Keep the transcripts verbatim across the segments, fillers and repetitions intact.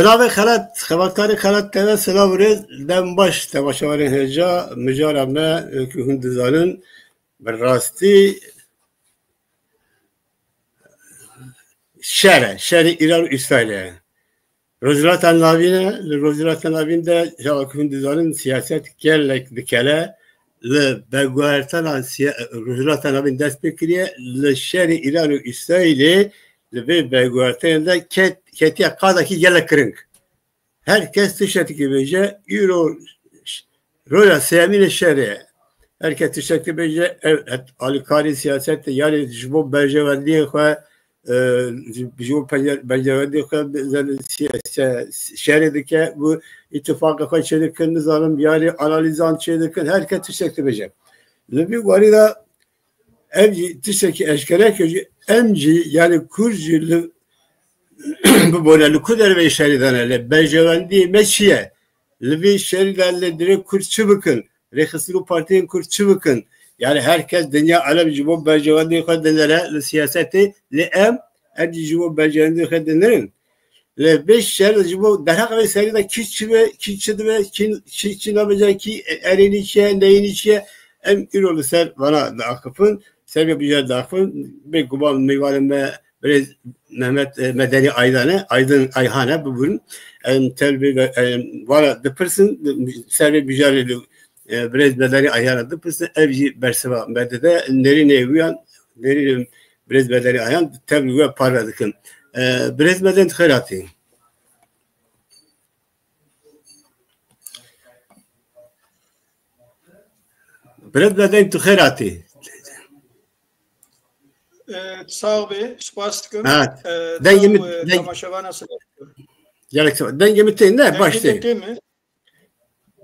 Silavê Xelat, xebatkarê Xelat T V, silav û rêz, dem baş temaşevanên hêja, mijara me, e, ku hûn dizanin, bi rastî şer e, şerê Îran û Îsraîlê ye. Rojhilata Navîn e, li Rojhilata Navîn de, ya ku hûn dizanin, siyaset gelek dikele, li veguhertana siya-, Rojhilata Navîn dest pê kiriye, li şerê Îran û Îsraîlê, li vê veguhertên de ket-, ketiye qadekî gelek kiring. Her kes tiştekî bêje, îro ş-, roja sêyemîn ê şerê ye. Her kes tiştekî bêje, ev et-, alîkarî siyaset e, yanî ji bo berjewendiyê xwe, e, ji, ji bo pence-, berjewendiyê xwe bi-, zen-, siya-, se-, şerê dike, bu îtifaqê xwe çêdikin, nizanim, yanî analizan çêdikin, her kes tiştekî bêje. Li vî warî de ev jî tiştekî eşkere ke jî em jî, yanî Kurd jî li, bibone li ku derveyî şerî de ne, lê berjewendiyê me çi ye? Li vî şerî de lê divê Kurd çi bikin? Rêxistin û partiyên Kurd çi bikin? Yanî her kes, dinya alem ji bo berjewendiyê xwe dinere li siyasetê, lê em, em jî ji bo berjewendiyê xwe dinirin. Lê vê şer ji bo derheq vê serî de kî çi be, kî çi dibe, kî, kî çi nabêje, kî erênî çi ye, neyînî çi ye, em îro li ser vana diaxifin, ser vê bijar diaxifin. Bêguman mêvanê me birêz Mehmet, e, Medenî Aydan e, Aydın Ayhan e, bibûrin. Em tev vê, em, vana dipirsin, ser vê bijarê li, e, birêz Medenî Ayhan e dipirsin, ev jî bersiva me dide. Nêrînê wî yan, nêrînê birêz Medenî Ayhan tev li we parve dikim. E, birêz Medenî, tu xêr hatî. Birêz Medenî, tu xêr hatî. E, sax be, spas dikim. Ha, e, dengê min, e, deng- temaşevana silav dikim. Gelek spas. Dengê min tê, ne, baş tê. Dengê te tê mi?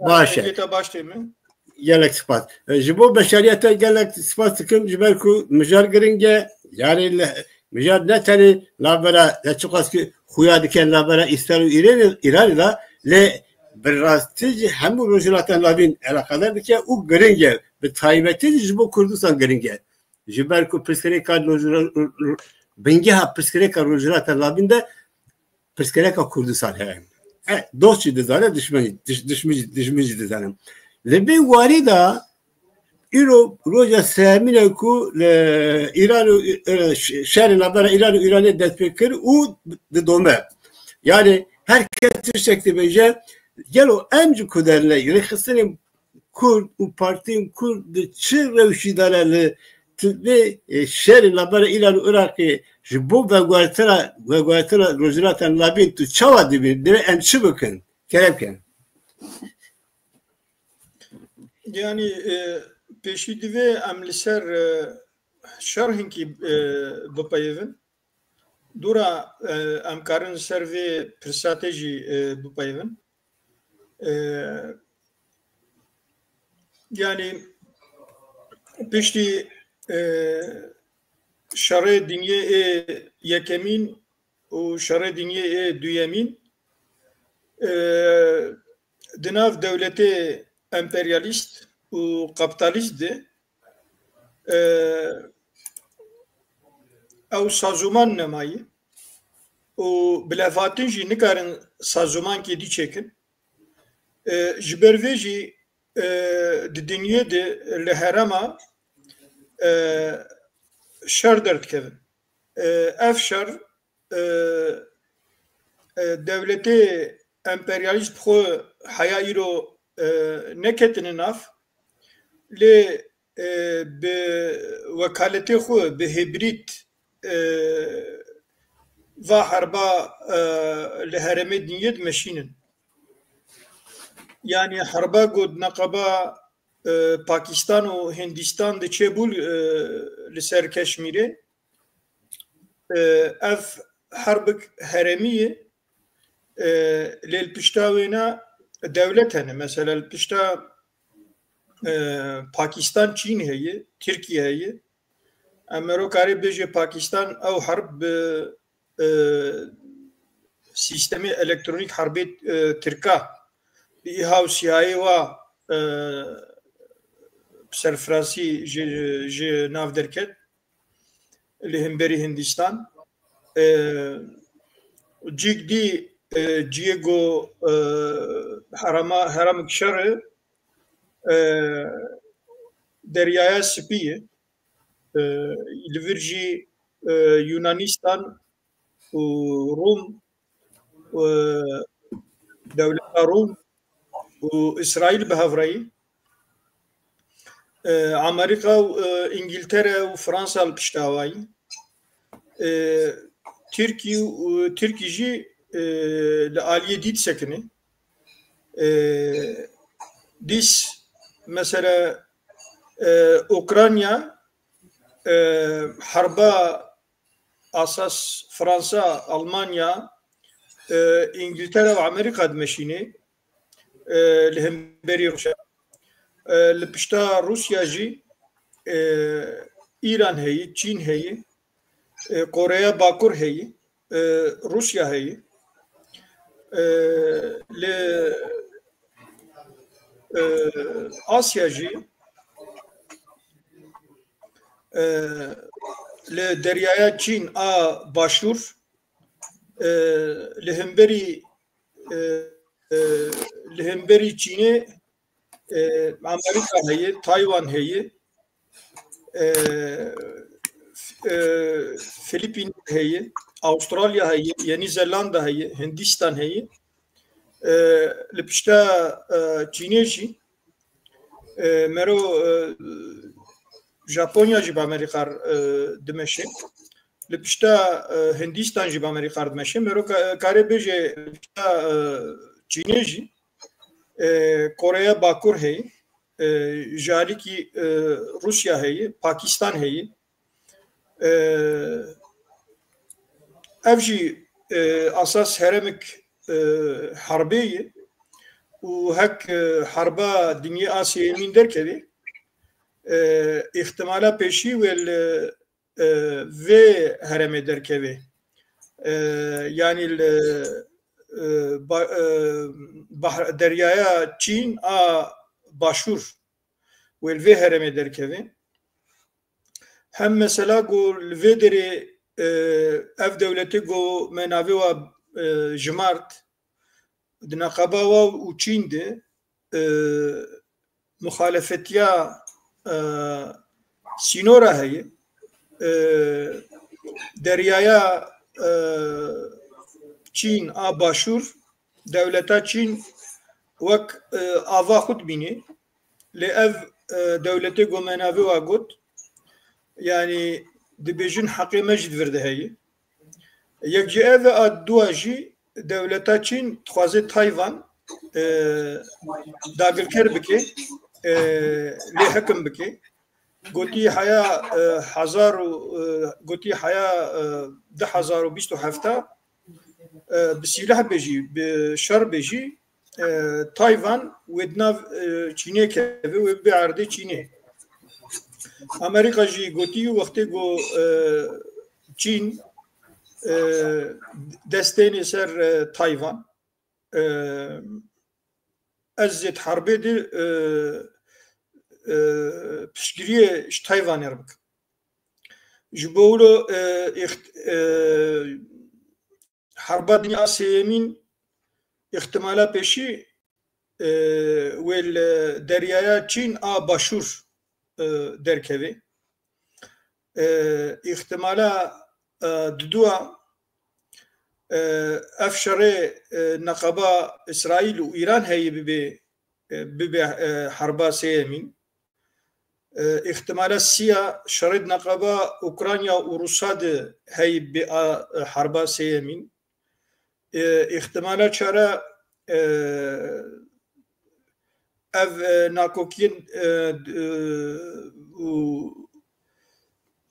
Baş e. Dengê te baş tê mi? Gelek spas. E, ji bo beşeriyete gelek spas dikim, ji ber ku mijar giring e. Yanî li, mijar ne tenê navbera, ya çiqas ki xuya dike navbera Îsraîl û Îranê, Îranê de, lê bi rastî jî hemû Rojhilata Navîn eleqedar dike û giring e. Bi taybetî jî ji bo Kurdistan giring e. Ji ber ku pirsgirêka Roj-, Ro-, Ro-, bingeha pirsgirêka Rojhilata Navîn de pirsgirêka Kurdistan heye. E, dost jî dizane, dişmen jî, diş-, dişmin jî, dişmin jî dizane. Li vê warî de îro roja sêyemîn e ku li Îran û, e, ş-, şerê navbera Îran û Îranê dest pê kir û didome. Yanî her kes tiştek dibêje, gelo em ji ku derine, rêxistinên Kurd û partiyên Kurd di çi rewşî de ne li tu vê, e, şerê navbera Îran û Iraqê ji bo veguhertina, veguhertina Rojhilata Navîn tu çawa dibînî? Divê em çi bikin? Kerem ke. Yanî, e, pêşî divê em li ser, e, şer hinkî, e, bipeyivin. Dûra, e, em karin li ser vê pirsa te jî, e, bipeyivin. E, yanî piştî, e, şerê dinyê ê yekemîn û şerê dinyê ê duyemîn, e, di nav dewletê emperyalîst û kapîtalîst de, e, ew sazûman nemayî û bilêvatin jî nikarin sazûmankê dî çêkin. E, ji ber vê jî, e, di dinyê de li herêma, e, şer derdikevin. E, ev şer, e, e, dewletê emperyalîst bi xwe heya îro, e, neketine nav, lê, e, bi wekaletê xwe, bi hîbrîd, e, va herba, e, li herêmê dinyê dimeşînin. Yanî herba ku di neqeba, e, Pakistan û Hindistan de çêbû, e, li ser Keşmîrê, e, ev herbik herêmî ye, e, lê li pişta wêna dewlet hene. Mesela li pişta, e, Pakistan Çîn heye, Tirkiye heye. Em mero karê bêje Pakistan ew herb bi, e, sîstemê elektronîk herbê, e, Tirka bi îha û siyayê wa, e, serfirasî ji, ji nav derket. Li hemberî Hindistan. E, cîk dî e, ciyê ku, e, herema, heremik şer e, e, Deryaya Spî ye. E, li vir jî, e, Yunanistan û Rûm, e, dewleta Rûm û Îsraîl bi hev re ye. E, Amerîka û, e, Îngiltere û Fransa li pişta wa ye. E, Tirkî û, Tirkî jî, e, li aliyê dî disekine. E, dîs, mesela, e, Ukrayna, e, herba asas Fransa, Almanya, e, Îngiltere û Amerîka dimeşîne, e, li hemberî Rûsya. E, li pişta Rûsya jî, e, Îran heye, Çîn heye, e, Koreya Bakur heye, e, Rûsya heye. E, li, e, Asya jî, e, li Deryaya Çîn a Başûr, e, li hemberî, e, e, li hemberî Çînê, e, Amerîka heye, Taywan heye, e, e, Filipîn heye, Avustralya heye, Yenî Zelanda heye, Hindistan heye. E, li pişta, e, Çînê jî, e, mero, e, Japonya jî bi Amerîka re, e, dimeşe. Li pişta, e, Hindistan jî bi Amerîka re dimeşe. Mero ka-, karê bêje li pişta, e, Çînê jî, e, Koreya Bakur heye, e, ji alîkî, e, Rûsya heye, Pakistan heye. E, ev jî, e, asas heremik, e, herbê ye û hek, e, herba dinyê a sêyemîn derkeve, e, îhtimala pêşî wê li, e, vê heremê derkeve. E, yanî li, e, ba-, e, bahr-, deryaya Çîn a başûr wê li vê heremê derkeve. Hem mesela ku li vê derê, e, ev dewletê ku me navê wa, e, jimart, di neqeba wa û Çîn de, e, muxalefetiya, e, sînora heye. E, deryaya, e, Çîn a başûr, dewleta Çîn wek, e, ava xwe dibîne. Lê ev, e, dewletê ku me navê wa got, yanî dibêjin heqê me jî di vir de heye. Yek ji ev e, a dua jî dewleta Çîn dixwaze Tayvan, e, dagirker bike, e, lê hekim bike. Gotî heya, e, hezar û, e, gotî heya, e, du hezar û bîst û heft, e, bi sîleh be jî, bi şer be jî, e, Tayvan wê di nav, e, Çînê keve, wê bibe erdê Çînê. Amerîka jî gotî wextê ku, e, Çîn, e, dest tênê ser, e, Tayvan, e, ez zêd herbê de, e, e, piştgiriyê ji Tayvanê re bikim. Ji bo wilo, e, îxt-, e, herba dinya sêyemîn îhtimala pêşî, e, wê li deryaya Çîn a başûr, e, derkeve. E, îhtimala, e, didua, e, ev şerê, e, neqeba Îsraîl û Îran heye bibe, e, bibe, e, herba sêyemîn. E, îhtimala sî ya şerê di neqeba Ukrayna û Rûsa de heye bê a, e, herba sêyemîn. E, îhtimala çar e, e, ev, e, nakokiyên, e, d-, e, û,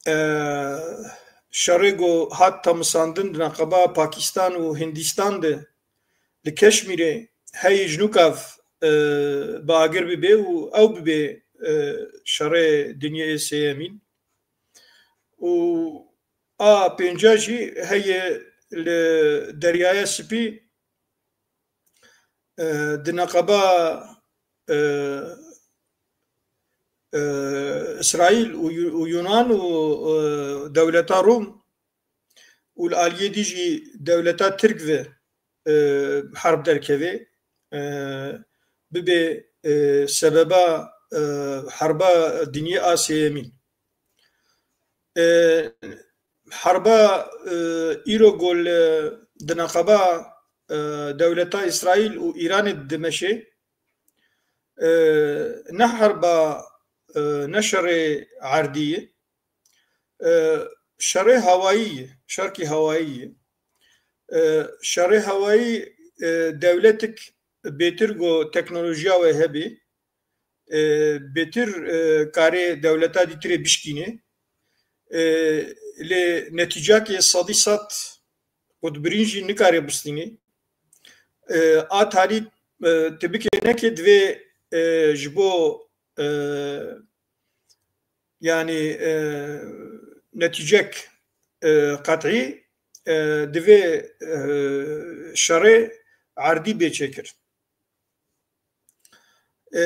e, şerê ku hat temisandin di neqeba Pakistan û Hindistan de li Keşmîrê heye ji nûka v, e, bi agir bibe û ew bibe, e, şerê dinyayê sêyemîn. Û a pênca jî heye li Deryaya Spî, e, di neqeba, e, e, Îsraîl û Yu-, û Yunan û, e, dewleta Rûm û li aliyê dî jî dewleta Tirk ve e, herb derkeve, e, bibe, e, sebeba, e, herba dinyê a sêyemîn. E, herba, e, îro ku li, di neqeba, e, dewleta Îsraîl û Îranê dimeşe, e, ne herba, e, ne şerê erdî ye, e, şerê hawayî ye, şerkî hawayî ye. E, şerê hawayî, e, dewletik bêtir ku teknolojiya wê hebî, e, bêtir, e, karê dewleta dîtirê bişkînê. E, lê netîcakê sedî sed qutbirîn jî nikare bistînê. E, a tarî, e, tu bikê neke divê, e, ji bo, e, yanî, e, netîcek, e, qet'î, e, divê, e, şerê erdî bê çêkir. E,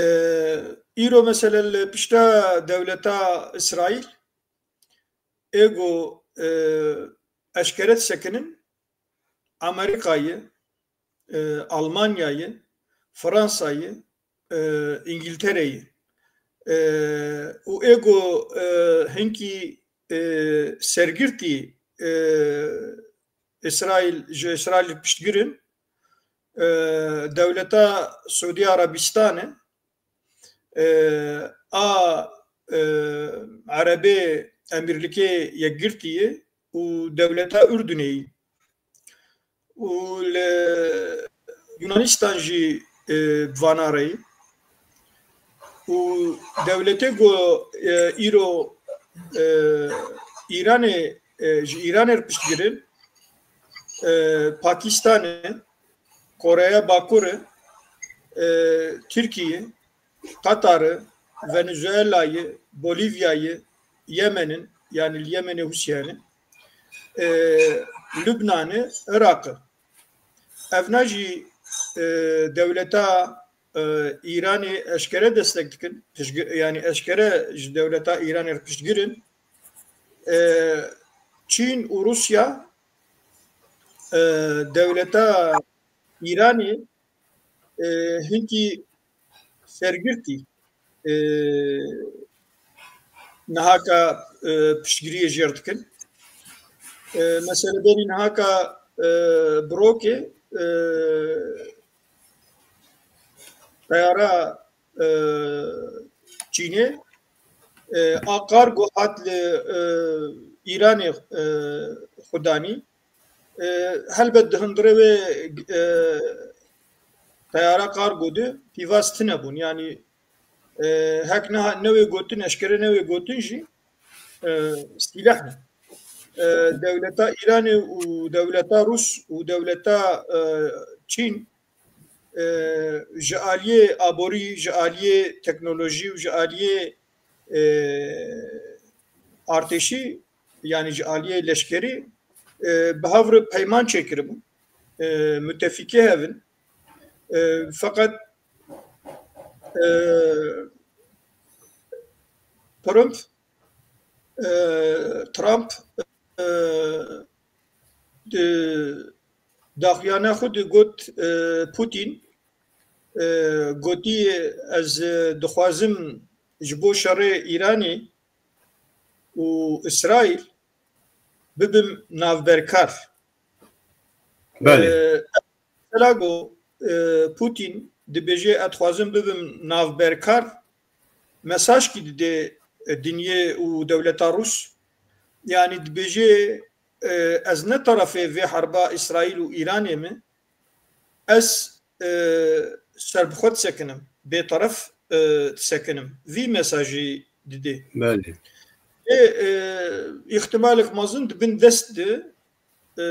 îro mesele li pişta dewleta Îsraîl ê ku, e, eşkere disekinin Amerîkayê, e, Almanyayê, Fransayê, e, Îngiltereyê. E, û ê ku, e, hinkî, e, sergirtî, e, Îsraîl, ji Îsraîl piştgirin, e, dewleta Siûdî Erebîstanê, e, a, e, Erebê Emirlikê Yekgirtî ye û dewleta Urdunê yî. Û li Yunanistan jî, e, bi vana re ye. Û dewletê ku, e, îro, e, Îranê, e, ji Îranê re piştgirin, e, Pakistan e, Koreya Bakur e, e, Tirkiye, Qatar e, Venezuela ye, Bolivya ye, Yemen in, yanî li Yemenê Husiyane, e, Lubnan e, Iraq e. Evna jî, e, dewleta, e, Îranê eşkere destek dikin, piştgi-, yanî eşkere ji dewleta Îranê re piştgir in. E, Çîn û Rûsya, e, dewleta Îranê, e, hinkî sergirtî, e, nihaka, e, piştgiriyê jêr dikin. E, mesele berî nihaka, e, birokê, e, teyara, e, Çînê, e, a kargo hat li, e, Îranê, e, xwedanî. E, helbet di hundirê wê, e, teyara kargo de pîvaz tune bûn. Yanî, e, hek niha newê gotin, eşkere newê gotin jî, e, sîleh ne. E, dewleta Îranê û dewleta Rûs û dewleta, e, Çîn, e, ji aliyê aborî, ji aliyê teknolojî û ji aliyê, e, artêşî, yanî ji aliyê leşkerî, e, bi hev re peyman çêkiribûn. E, mutefîkê hev in. E, feqet, e, Trump, e, Trump, e, di daxuyana xwe de got, e, Putin, e, gotî, ez, e, dixwazim ji bo şerê Îranê û Îsraîl bibim navberkar. Belê. E, mesela ku, e, Putin dibêje, ez dixwazim bibim navberkar, mesajkî dide, e, dinyê û dewleta Rûs. Yanî dibêje, e, ez ne terefê vê herba Îsraîl û Îranê me, ez, e, serbixwe disekinim, bêteref, e, disekinim. Vî mesajî dide. Belê. Ê, e, îhtimalek mezin di bin dest de, e,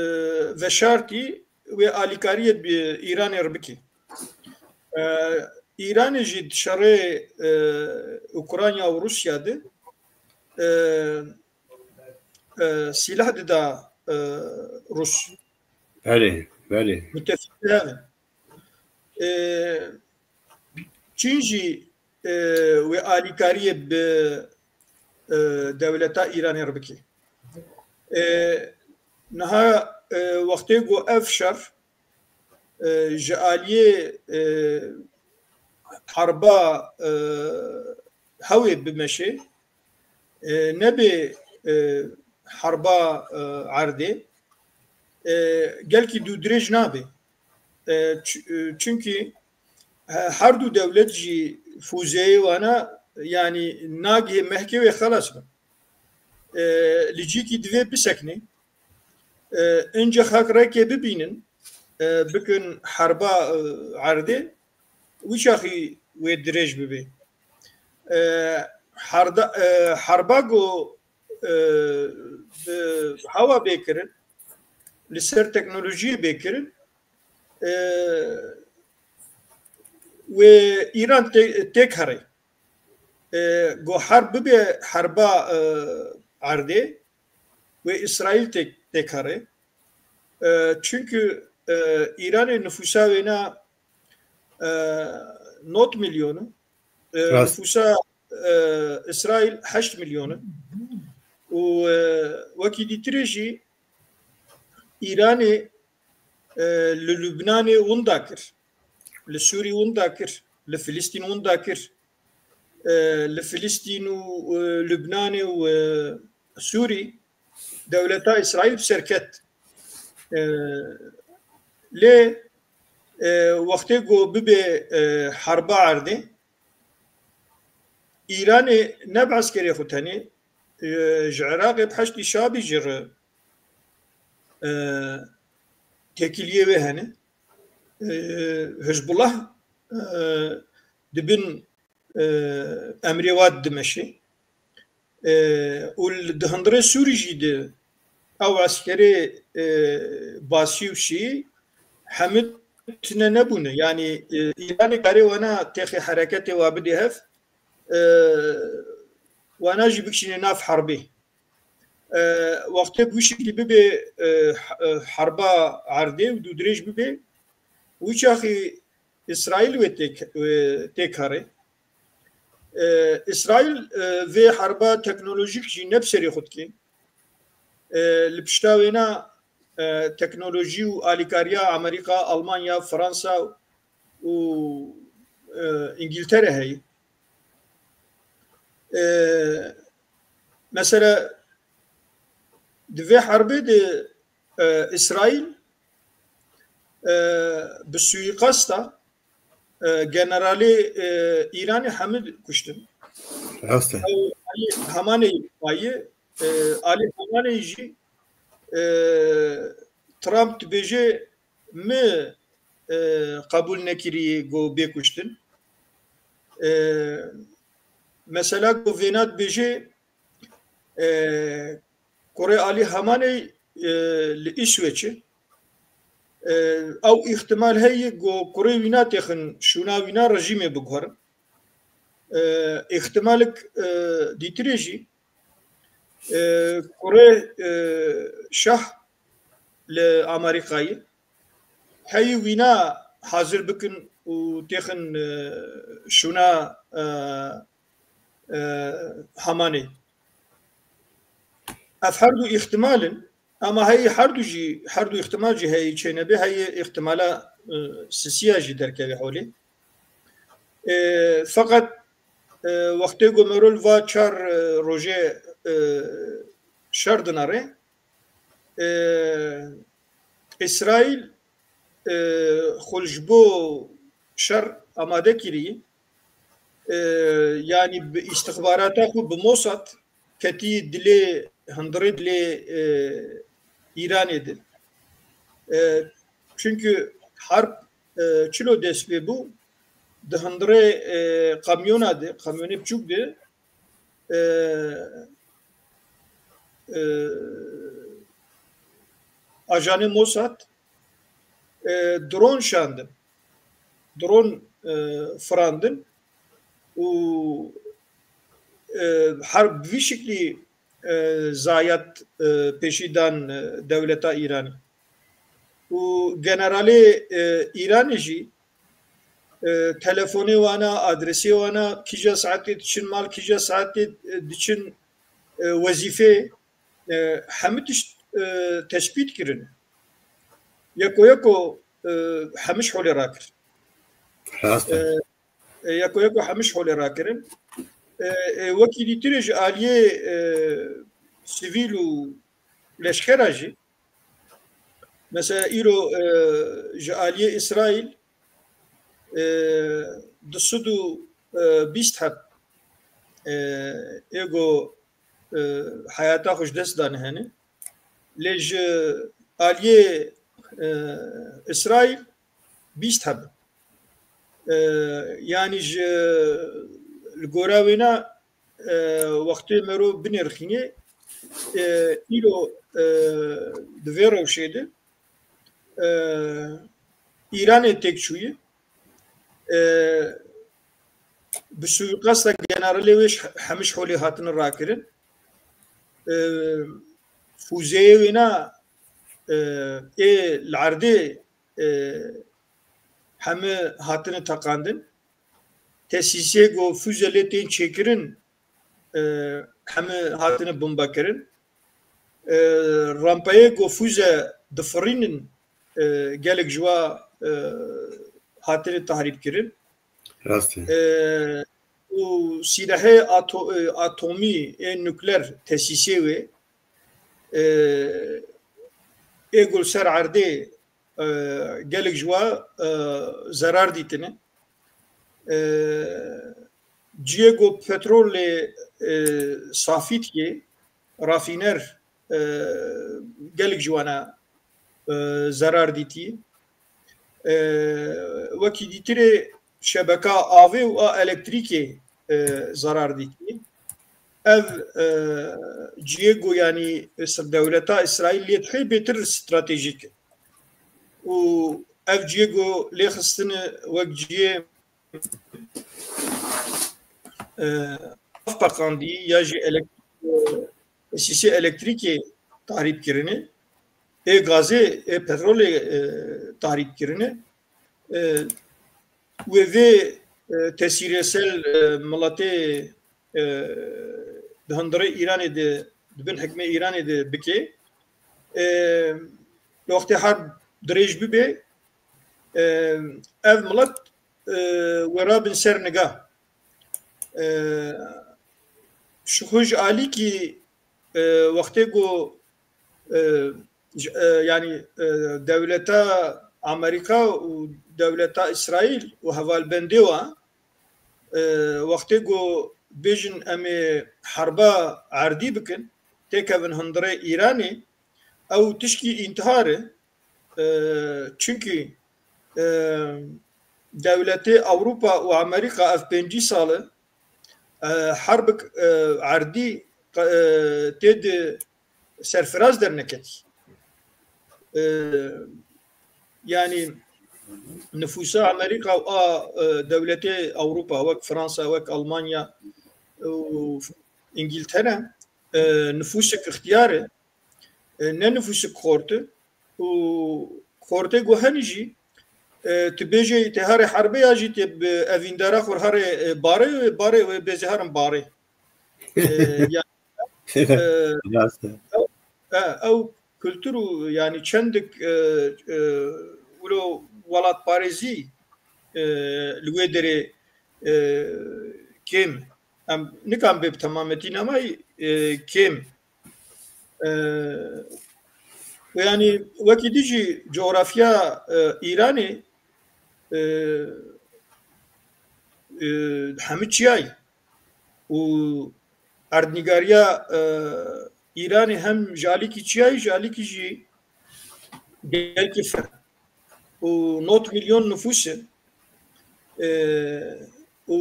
veşartî wê alîkariyê bi Îranê re bikî. E, Îranê jî di şerê, e, Ukrayna û Rûsya de, e, e, sîleh dida, e, Rûs. Belê, belê. Mutefîk hev in. E, Çîn jî, e, wê alîkariyê bi, e, dewleta Îranê re bike. E, niha, e, wextê ku ev şer, e, ji aliyê, e, herba, e, hewê bimeşe, e, nebe, e, herba, e, erdê, e, gelkî dûdirêj nabe. E, ç-, e, çunkî he-, her du dewlet jî fûzeyê wana, yanî nagihê mehkê wê xelas bin. E, li cîkî divê biseknê. E, ince xak rêkê bibînin, e, bikin herba, e, erdê, wî çaxî wê dirêj bibê. E, herda-, e, herba ku, e, bi hewa bê kirin, li ser teknolojiyê bê kirin, e, wê Îran tê-, têk herê. E, ku herb bibe herba, e, erdê, wê Îsraîl têk, têk herê. E, çunkî, e, Îranê nifûsa wêna, e, nod milyon e. E, Rast. Nifûsa, e, Îsraîl heşt milyon e. Û, e, wekî dîtirê jî Îranê, e, li Lubnanê winda kir, li Sûrî winda kir, li Filistîn winda kir, e, li Filistîn û, e, Lubnanê û, e, Sûrî dewleta Îsraîl bi ser ket. E, lê, e, wextê ku bibe, e, herba erdê, Îranê ne bi eskerê xwe tenê, e, ji Iraqê bi Heşdî Şabî jî re, e, têkiliyê wê hene. E, Hizbullah, e, di bin, e, emrê wa dimeşe. E, û li, di hundirê Sûrî jî de ew eskerê, e, Basî û Şîî hemû tune nebûne. Yanî, e, Îranê karê wana têxê hereketê wa bidê hev, e, wana jî bikişîne nav herbê. E, wextê bi wî şeklî bibe, e, he-, e, herba erdê û dûdirêj bibe, wî çaxî Îsraîl wê têk, wê têk herê. E, Îsraîl, e, vê herba teknolojîk jî ne bi serê xwe dike. E, li pişta wêna, e, teknolojî û alîkariya Amerîka, Almanya, Fransa û, e, Îngiltere heye. E, mesela di vê herbê de, e, Îsraîl, e, bi suîqasta, e, generalê, e, Îranê hemû kuştin. Rast e. Ew Alî Hamanê maye, e, Alî Hamanê jî, e, Trump dibêje, min, e, qebûl nekirî ku bê kuştin. E, mesela ku vêna dibêje, e, kurê Alî Hamanê, e, li Îsveç e. E, ew îhtimal heye ku kurê wîna têxin şûna wîna rejîmê biguherin. E, îhtimalik, e, dîtirê jî, e, kurê, e, şah li Amerîkayê heyî wîna hazir bikin û têxin, e, şûna, e, e, Hamanê. Ev her du îhtimal in, ama heyî her du jî, her du îhtimal jî heyî çênebe, heyî îhtimala, e, sisiya jî derkeve holê. E, feqet, e, wextê ku Merol va çar, e, rojê, e, şer dinere, e, Îsraîl, e, xwe ji bo şer amade kirî, e, yanî bi îstixbarata xwe bi Mossad ketî dilê hundirê dilê, e, Îranê de. E, çunkî harb, e, çilo dest pê bû, di hundirê, e, kamyona de, kamyonê biçûk de, e, e, ajanê Mossad, e, dron şandin. Dron, e, firandin û, e, her bi vî şiklî, e, zayat, e, pêşî dan, e, dewleta Îranê. Û generalê, e, Îranê jî, e, telefonê wana, adresê wana, kîja saetê diçin mal, kîja saetê, e, diçin, e, wezîfê, e, hemû tişt, e, tespît kirin. Yeko yeko e, Hemişholê rakirin. Rast e. E, e, yeko yeko Hemişholê rakirin. E, e, wekî dîtirê ji aliyê, e, sivîl û leşkera jî, mesela îro, e, ji aliyê Îsraîl, e, du sed û bîst heb, e, êgo, e, heyata xwe ji dest dane hene. Lê ji aliyê, e, Îsraîl bîst heb. E, yanî ji, li gora wêna, e, wextê mero binêrxînê, e, îro, e, di vê rewşê de, e, Îranê têk çûyî, e, bi suîqasta generalê wê ji Hemişholê hatine rakirin. E, fûzeyê wêna, e, ê li erdê, e, heme hatine teqandin. Tesîsê ku fûze lê tên çêkirin, e, heme hatine bombekirin. E, rampeyê ku fûze difirînin, e, gelek ji wa, e, hatine tahrîb kirin. Rast e. E, û sîlehê ato-, e, atomî ê nukleer tesîsê wê, e, ê ku li ser erdê, e, gelek ji wa, e, zerar dîtine. E, ciyê ku petrolê, e, safî dike, rafîner, e, gelek ji wana, e, zerar dîtî. E, wekî dîtirê şebeka avê û a elektrîkê, e, zerar dîtî. Ev, e, ciyê ku yanî dewleta Îsraîl lê dihê bêtir stratejîk e. Û ev ciyê ku lê xistine wek ciyê, e, av peqandî ya jî elek-, e, tesîsê elektrîkê tahrîb kirine, ê gazê, ê petrolê, e, tahrîb kirine. E, wê vê, e, tesîrê ser, e, miletê, e, di hundirê Îranê de, di bin hikmê Îranê de bike. E, wextê herb dirêj bibe, e, ev milet, e, wê rabin ser niga. E, ji xwe ji alîkî, e, wextê ku, e, ji, e, yanî, e, dewleta Amerîka û dewleta Îsraîl û hevalbendê wan, e, wextê ku bêjin em ê herba erdî bikin, têkevin hundirê Îranê, ew tişkî întihar e. E, çunkî, e, dewletê Ewropa û Amerîka ev pêncî sal e, e, herbik, e, erdî, e, tê di serfiraz derneketî. E, yanî nifûsa Amerîka û a, e, dewletê Ewropa, wek Fransa, wek Almanya û Îngiltere, e, nifûsek ixtiyar e, e, ne nifûsek xort e û xortê ku hene jî, e, tu bêjê tê herê herbê ya jî tê bi evîndara xwe herê, e, barê, barê wê bêzê herin barê. E, ya, e, Rast e. Ew, e, ew kultur û yanî çendik, e, e, wilo welatparêzî, e, li wê derê, e, kêm. Em nikan bê bi temametî nema, e, kêm. E, û yanî wekî dî jî coğrafya, e, Îranê, e, e, hemî çiyayî û erdnîgariya, e, Îranê hem ji alîkî çiyayî, ji alîkî jî gelkî ferq û nod milyon nifûs e. E, û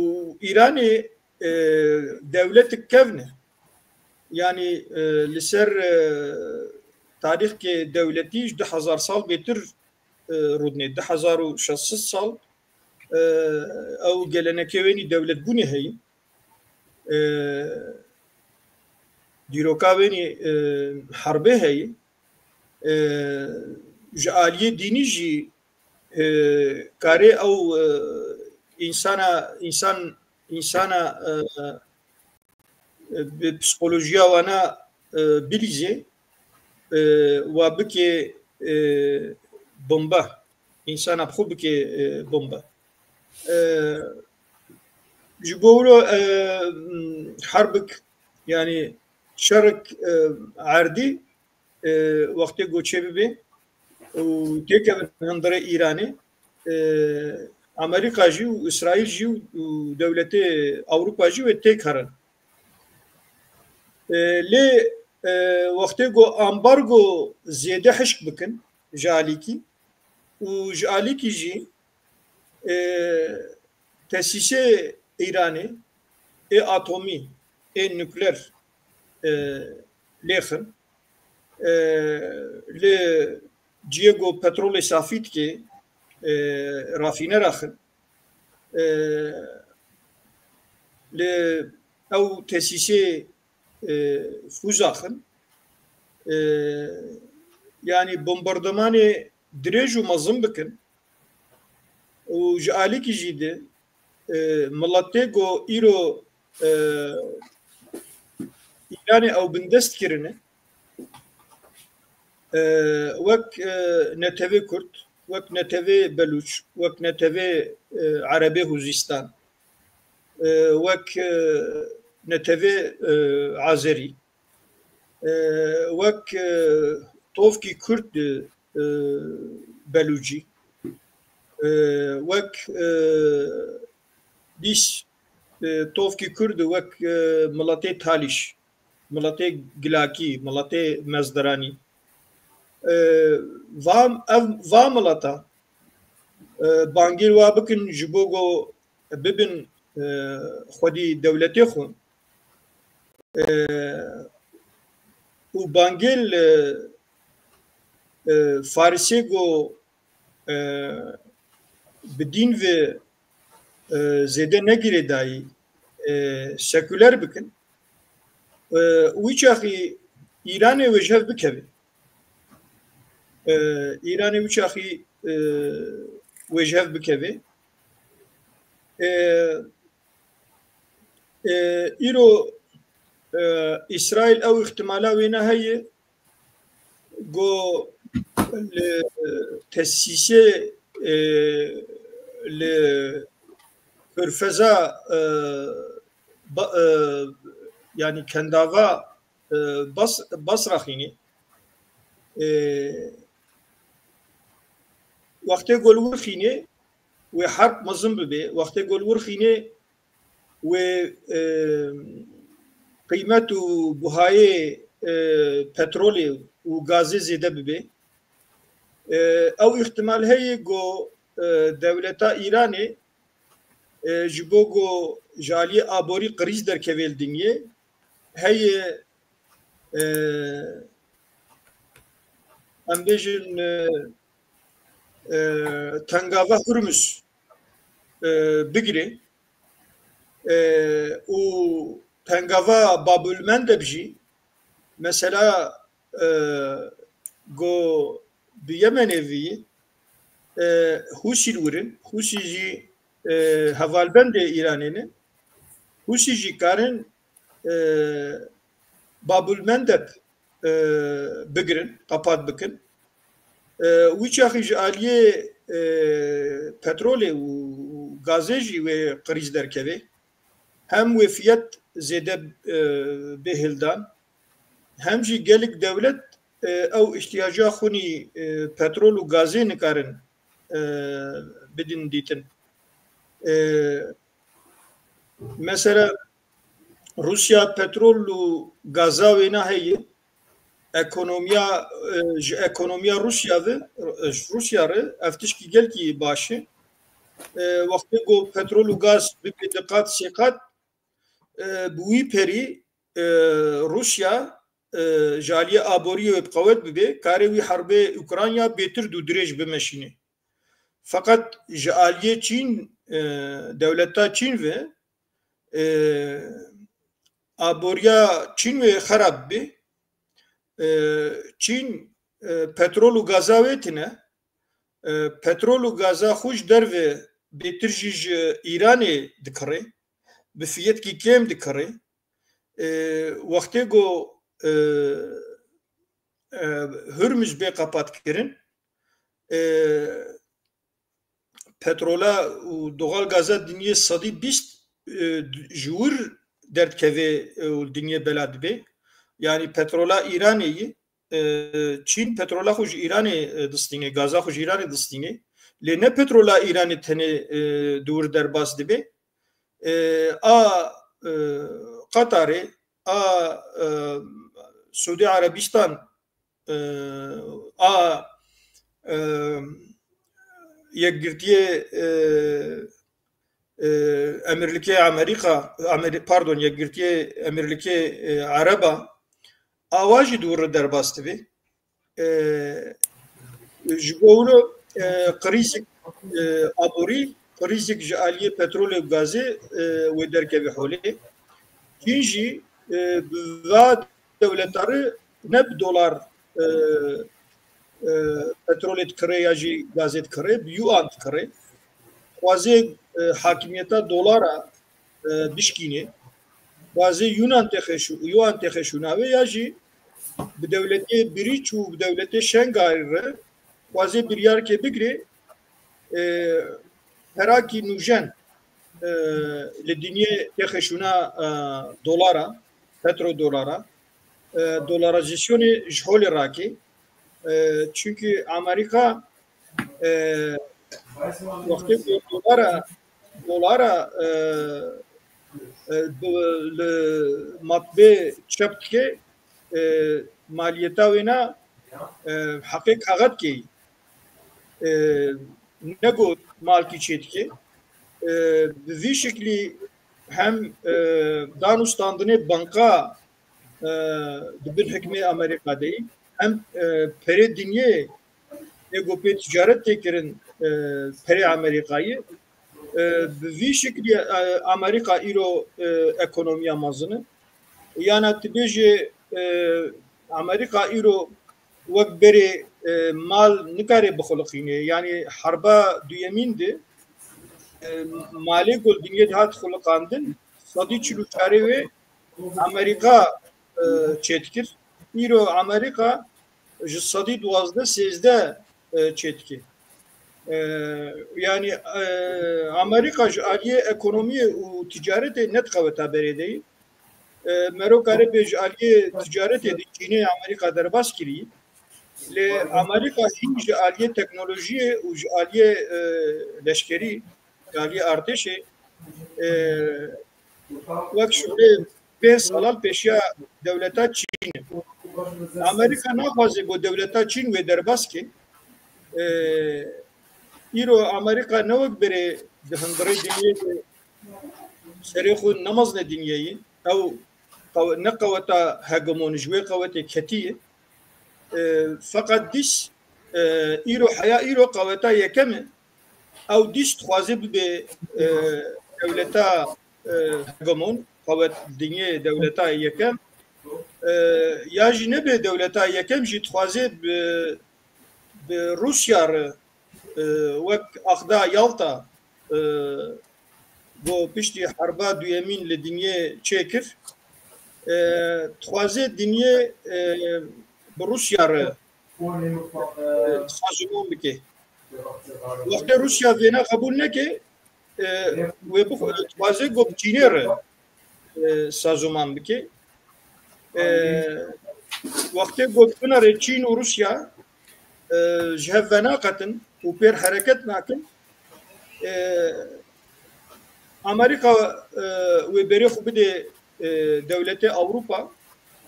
Îranê, e, dewletik kevn e. Yanî, e, li ser, e, tarîxkê dewletî ji du hezar sal bêtir, e, rûdinê. Du hezar û şeş sed sal, e, ew gelenekê wênî dewletbûnê heye. E, dîroka wênî, e, herbê heye. E, ji aliyê dînî jî, e, karê ew, e, însana, însan, însana, e, e, bi psikolojiya wana, e, bilîzê, e, wa bike, e, bomba. Însana bi xwe bike, e, bombe. E, ji bo wilo, e, herbik, yanî şerik, e, erdî, e, wextê ku çêbibe û têkevin hundirê Îranê, e, Amerîka jî û Îsraîl jî û, û dewletê Ewropa jî wê têk herin. E, lê, e, wextê ku ambargo zêde hişk bikin ji alîkî û ji alîkî jî, e, tesîsê Îranê ê atomî, ê nukleer, e, lêxin, e, li ciyê ku petrolê safî dike, e, rafînera xin, e, li ew tesîsê, e, fûza xin, e, yanî bombardemanê dirêj û mezin bikin û ji alîkî jî de, e, miletê ku îro, e, Îranê ew bindest kirine, e, wek, e, netewê Kurd, wek netewê Belûç, wek netewê, e, Erebê Hûzîstan, e, wek, e, netewê, e, Azerî, e, wek, e, tovkî Kurd, e, Belûcî, e, wek, e, dîs, e, tovkî Kurd wek, e, miletê Talîş, miletê Gilakî, miletê Mezdiranî. E, va, ev, va mileta, e, bangêr wa bikin ji bo ku bibin, e, xwedî dewletê xwe. E, û bangêl, e, e, Farisê ku, e, bi dîn ve, e, zêde negirêdayî, e, sekuler bikin. E, wî çaxî Îranê wê ji hev bikeve. E, Îranê wî çaxî, e, wê ji hev bikeve. E, e, îro, e, Îsraîl ew îhtimala wêne heye ku li tesîsê, e, li Körfeza, e, ba-, e, yanî Kendava, e, Bas-, Basra xînê. E, wextê ku li wir xînê, wê herb mezin bibe. Wextê ku li wir xînê, wê, e, qîmet û buhayê, e, petrolê û gazê zêde bibe. E, ew îhtimal heye ku, e, dewleta Îranê, e, ji bo ku ji aliyê aborî qirîz derkeve li dinyê, heye, e, em bêjin, e, e, tengava Hurmuz, e, bigire, e, û tengava Babul Mendeb jî, mesela, e, ku bi Yemenê vî, e, Hûsî li wir in, Hûsî jî, e, hevalbendê Îranê ne. Hûsî jî karin, e, Babul Mendeb, e, bigirin, qapat bikin. E, wî çaxî ji aliyê, e, petrolê û gazê jî wê qirîz derkeve. Hem wê fiyet zêde, e, bê hildan, hem jî gelek dewlet, e, ew îhtiyaca xwinî, e, petrol û gazê nikarin, e, bidin dîtin. E, mesela Rûsya petrol û gaza wêna heye, ekonomiya, e, ji ekonomiya Rûsya ve, e, ji Rûsya re ev tişkî gelkî baş e. E, wextê ku petrol û gaz bibe di qat sê qat, e, bi wî perî, e, Rûsya, e, ji aliyê aboriyê wê bi qewet bibe, karê wî herbê Ukrayna bêtir dû dirêj bimeşîne. Feqet ji aliyê Çîn, e, dewleta Çîn ve, e, aboriya Çîn wê xerab be. E, Çîn, e, petrol û gaza wê tine. E, petrol û gaza xwe ji derve bêtir jî ji Îranê dikirê. Bi fiyetkî kêm dikirê. E, wextê ku, e, e, Hurmuz bê qepat kirin, e, petrola û doğal gaza dinyê sedî bîst, e, ji wir derdikeve, e, û dinyê bela dibe. Yanî petrola Îranê yî, e, Çîn petrola xwe ji Îranê, e, distîne, gaza xwe ji Îranê distîne. Lê ne petrola Îranê tenê, e, di wir derbas dibe. E, a, e, Qatarê, a, e, Suudî Erebîstan, e, a, e, Yekgirtiyê, e, e, Emirlikê Amerîka, Ameri-, pardon, Yekgirtiyê Emirlikê, e, Ereba, awa jî di wir derbas dibe. E, ji bo wilo, e, krîzek, e, aborî, krîzek ji aliyê petrolê û gazê, e, wê derkeve holê. Çîn jî, e, bi va dewleta re ne bi dolar, e, e, petrolê dikire ya jî gazê dikire, bi yuan dikire. Xwazê, e, hakimiyeta dolara, e, bişkîne. Xwazê yunan têxeşû-, yuan têxeşûna wê ya jî bi dewletê Birîç û bi dewletê Şengay re xwazê biryarkê bigire, e, perakî nûjen, e, li dinyê têxeşûna, e, dolara, petrodolara, e, dolarîzasyonê ji holê rake. E, çunkî Amerîka, e, wextê ku dolara, dolara, e, e, bi, li matbê çep dike, e, maliyeta wê ne, e, heqê kaxet keyî. E, ne got malkî çê dike. E, bi vî şiklî hem, e, dan û standinê banka, e, di bin hikmê Amerîka de yî, hem, e, perê dinyê ê ku pê ticaret tê kirin, e, perê Amerîkayê, e, bi vî şiklî, e, Amerîka îro, e, ekonomiya mezin e. Yana tu bêjê, e, Amerîka îro wek berê, e, mal nikare bixuliqîne. Yanî herba duyemîn de, e, malê ku li dinyê dihat xuliqandin, sedî çil û çarê wê Amerîka, e, çêdikir. Îro Amerîka ji sedî duwazdeh sêzdeh, e, çêdike. E, yanî, e, Amerîka ji aliyê ekonomiyê û ticaretê nediqeweta berê de yî. E, mero kare bê ji aliyê ticaretê di Çînê Amerîka derbas kirî. Lê Amerîka hîn ji aliyê teknolojiyê û ji aliyê, e, leşkerî, ji aliyê artêşê, e, wek şûlê pênc sala li pêşiya dewleta Çîn e. Amerîka naxwaze ku dewleta Çîn wê derbas ke. E, îro Amerîka ne wek berê di hundirê dinyê de serê xwe nemezne dinyeyî. Ew qew-, ne qeweta hegemon ji wê qewetê ketî ye. E, feqet dîs, e, îro heya îro qeweta yekem e. Ew dîs dixwaze bibe, e, dewleta, e, hegemon, qewet dinyê dewleta yekem. E, ya jî nebe dewleta yekem jî dixwaze bi, bi Rûsya re, e, wek axda Yalta, e, ku piştî herba duyemîn li dinyê çêkir, e, dixwaze dinyê, e, bi Rûsya re, e, sazûman bike. Wextê Rûsya vêna qebûl neke, e, wê bix-, dixwaze ku bi Çînê re, e, sazûman bike. E, wextê ku binere Çîn û Rûsya, e, ji hev venaqetin û pêr hereket nakin, e, Amerîka, e, wê berê xwe bide, e, dewletê Ewropa,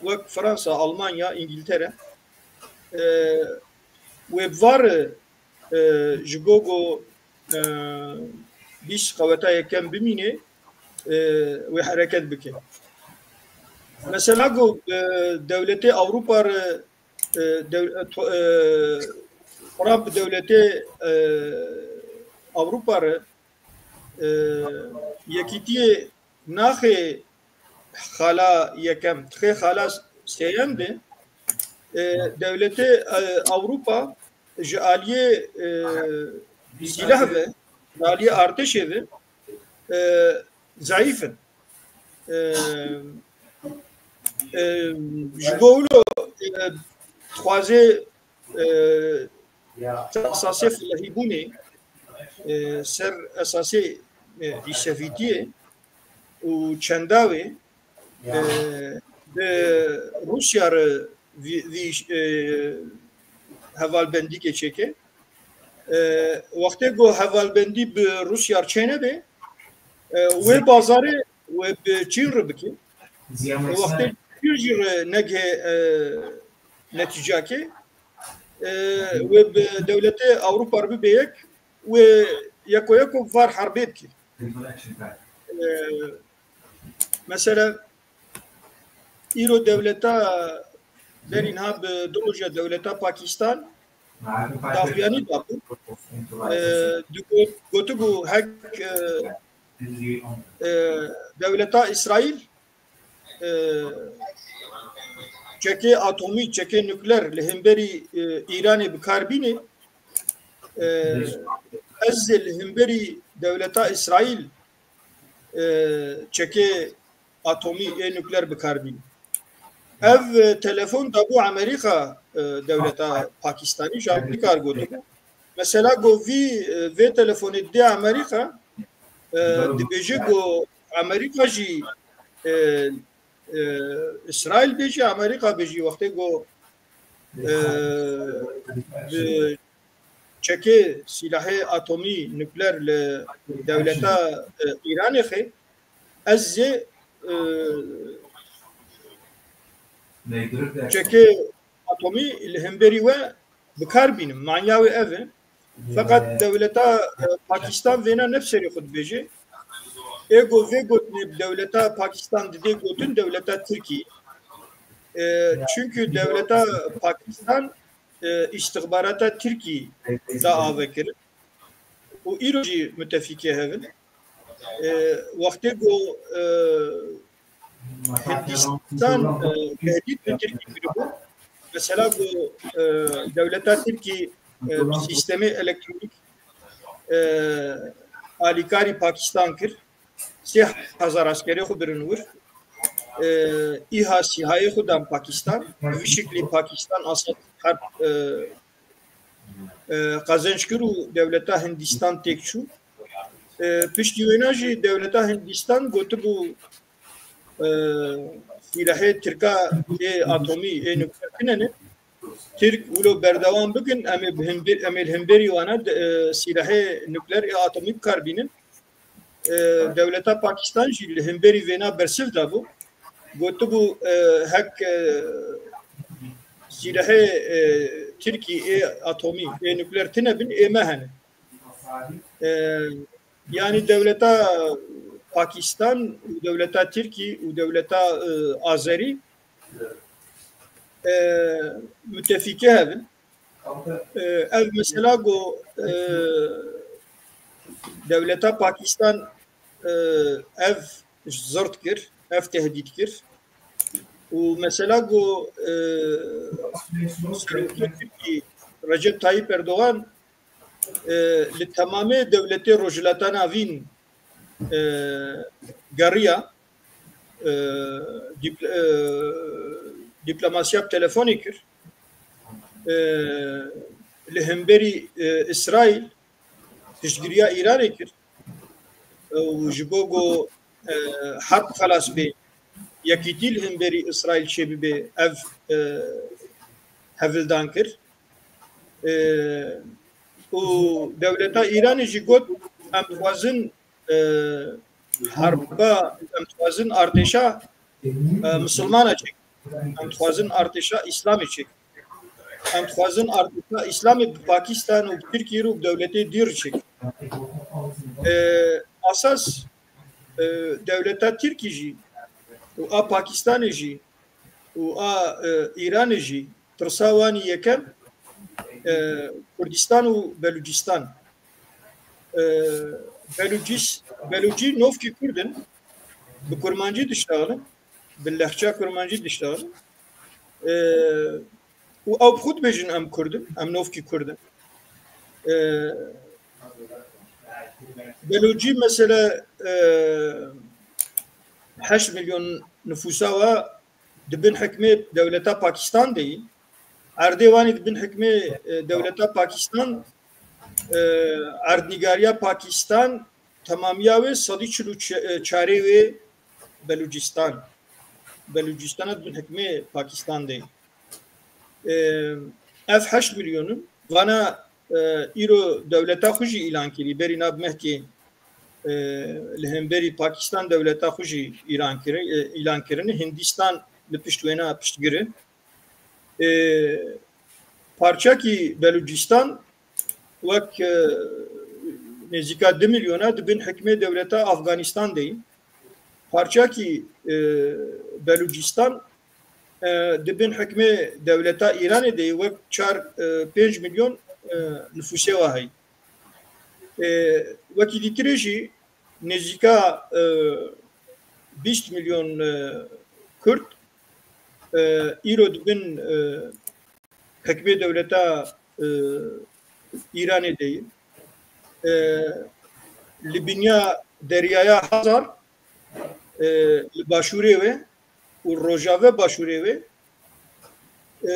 wek Fransa, Almanya, Îngiltere, e, wê bi va re, e, ji bo ku, e, dîs qeweta yekem bimîne, e, wê hereket bike. Mesela ku, e, dewletê Ewropa re, e, dew-, e, to-, e, Trump dewletê, e, Ewropa re, e, yekîtiyê naxê xala yekem, dixê xala sêyem de, e, dewletê, e, Ewropa ji aliyê, e, sîleh ve, ji aliyê artêşê ve, e, zayîf in. E, e, ji bo wilo, e, dixwaze, e, esasê filehîbûnê, e, ser esasê, e, îsevîtiyê û çenda wê, e, bi Rûsya re vî, vî, e, hevalbendîkê çêke. E, wextê ku hevalbendî bi Rûsya re çênebe, e, wê bazarê wê bi Çîn re bike. Wextê Çîn jî re negihê, e, netîcakê, e, wê bi dewletê Ewropa re bibe yek, wê yeko yeko var herbê bike. E, mesela îro dewleta berî niha bi du roja dewleta Pakistan daxuyanî dabû. E, digot-, gotibû hek, e, e, dewleta Îsraîl, e, çekê atomî, çekê nukleer li hemberî, e, Îranê bi kar bînê, e, ez ê li hemberî dewleta Îsraîl, e, çekê atomî ê nukleer bi kar bînim. Ev, e, telefon dabû Amerîka, e, dewleta Pakistanî, ji Amerîka re gotibû. Mesela ku vî, e, vê telefonê dê Amerîka, e, dibêje ku Amerîka jî, e, e, Îsraîl bêjî, Amerîka bêjî, wextê ku, e, bi çekê sîlahê atomî nukleer li dewleta, e, Îranê xê, ez jê, e, çekê atomî li hemberî we bi kar bînim. Manya wê ev e. Feqet dewleta, e, Pakistan vêna ne bi serê xwe dibêje. Ê ku vê gotinê bi dewleta Pakistan didê gotin dewleta Tirkî. E, çunkî dewleta Pakistan, e, îstixbarata Tirkî da ave kirin. Û îro jî mütefîkê hev in. E, wextê ku, e, Hindistan, e, tehdîd bi Tirkî kiribû, mesela ku, e, dewleta Tirkî, e, sîstemê elektronîk, e, alîkarî Pakistan kir, sê hezar eskerê xwe birin wir. E, îha sîhayê xwe dan Pakistan. Bi vî şiklî Pakistan asad herb, e, e, qezenc kir û dewleta Hindistan têk çû. E, piştî wêna jî dewleta Hindistan gotibû, e, sîlehê Tirka ê atomî, ê nukleer tune ne. Tirk wilo berdewam bikin, em ê bi hember-, em ê li hemberî wana de, e, sîlehê nukleer ê atomî bi kar bînin. E, dewleta Pakistan jî li hemberî vêna bersiv dabû. Gotibû, e, hek, e, sîlehê, e, Tirkî ê atomî, ê nukleer tune bin, ê me hene. E, yanî dewleta Pakistan û dewleta Tirkî û dewleta, e, Azerî, e, mütefîkê hev in. E, ev mesela ku, e, dewleta Pakistan, e, ev zirt kir, ev tehdît kir. Û mesela ku, e, Serokê Tirkî Recep Tayyip Erdogan, e, li temamê dewletê Rojhilata Navîn, e, geriya, e, dîpl-, e, dîplomasiya bi telefonê kir. E, li hemberî, e, Îsraîl piştgiriya Îranê kir. E, û ji bo ku, e, herb xelas bê, yekîtî li hemberî Îsraîl çêbibe, ev, e, hevildan kir. E, û dewleta Îranê jî got, em dixwazin, e, herba, em dixwazin artêşa, e, misilmana çêk. Em dixwazin artêşa Îslamê çêk. Em dixwazin artêşa Îslamê bi Pakistan û bi Tirkiyê û bi dewletê dî re çêk. E, asas, e, dewleta Tirkî jî û a Pakistanê jî û a, e, Îranê jî tirsa wan î yekem, e, Kurdistan û Belûcistan. E, Belûcis-, Belûcî novkî Kurd in, bi Kurmancî diştexilin, bi lehça Kurmancî diştexilin. E, û ew bi xwe dibêjin em Kurd in, em novkî Kurd in. E, Belûcî mesela, e, heşt milyon nifûsa wa di bin hikmê dewleta Pakistan de yî. Erdê wan î di bin hikmê, e, dewleta Pakistan, e, erdnîgariya Pakistan temamiya wê sedî çil û çarê wê Belûcîstan. Belûcîstana di bin hikmê Pakistan de. E, ev heşt milyon in. Vana, e, îro dewleta xwe jî îlan kirî. Berî nav mehkê, e, li hemberî Pakistan dewleta xwe jî îlan kiri-, e, îlan kirine. Hindistan li pişt wêna piştgir e. E, parçekî Belûcîstan wek, e, nêzîka du milyona di bin hikmê dewleta Afganîstan de ye. Parçekî, e, Belûcîstan, e, di bin hikmê dewleta Îranê de ye, wek çar, e, pênc milyon, e, nifûsê wa heye. E, wekî dîtirê jî nêzîka, e, bîst milyon, e, Kurd, e, îro di bin, e, hikmê dewleta, e, Îranê de ye. E, li binya Deryaya Hazar, e, li başûrê wê û rojave başûrê wê, e,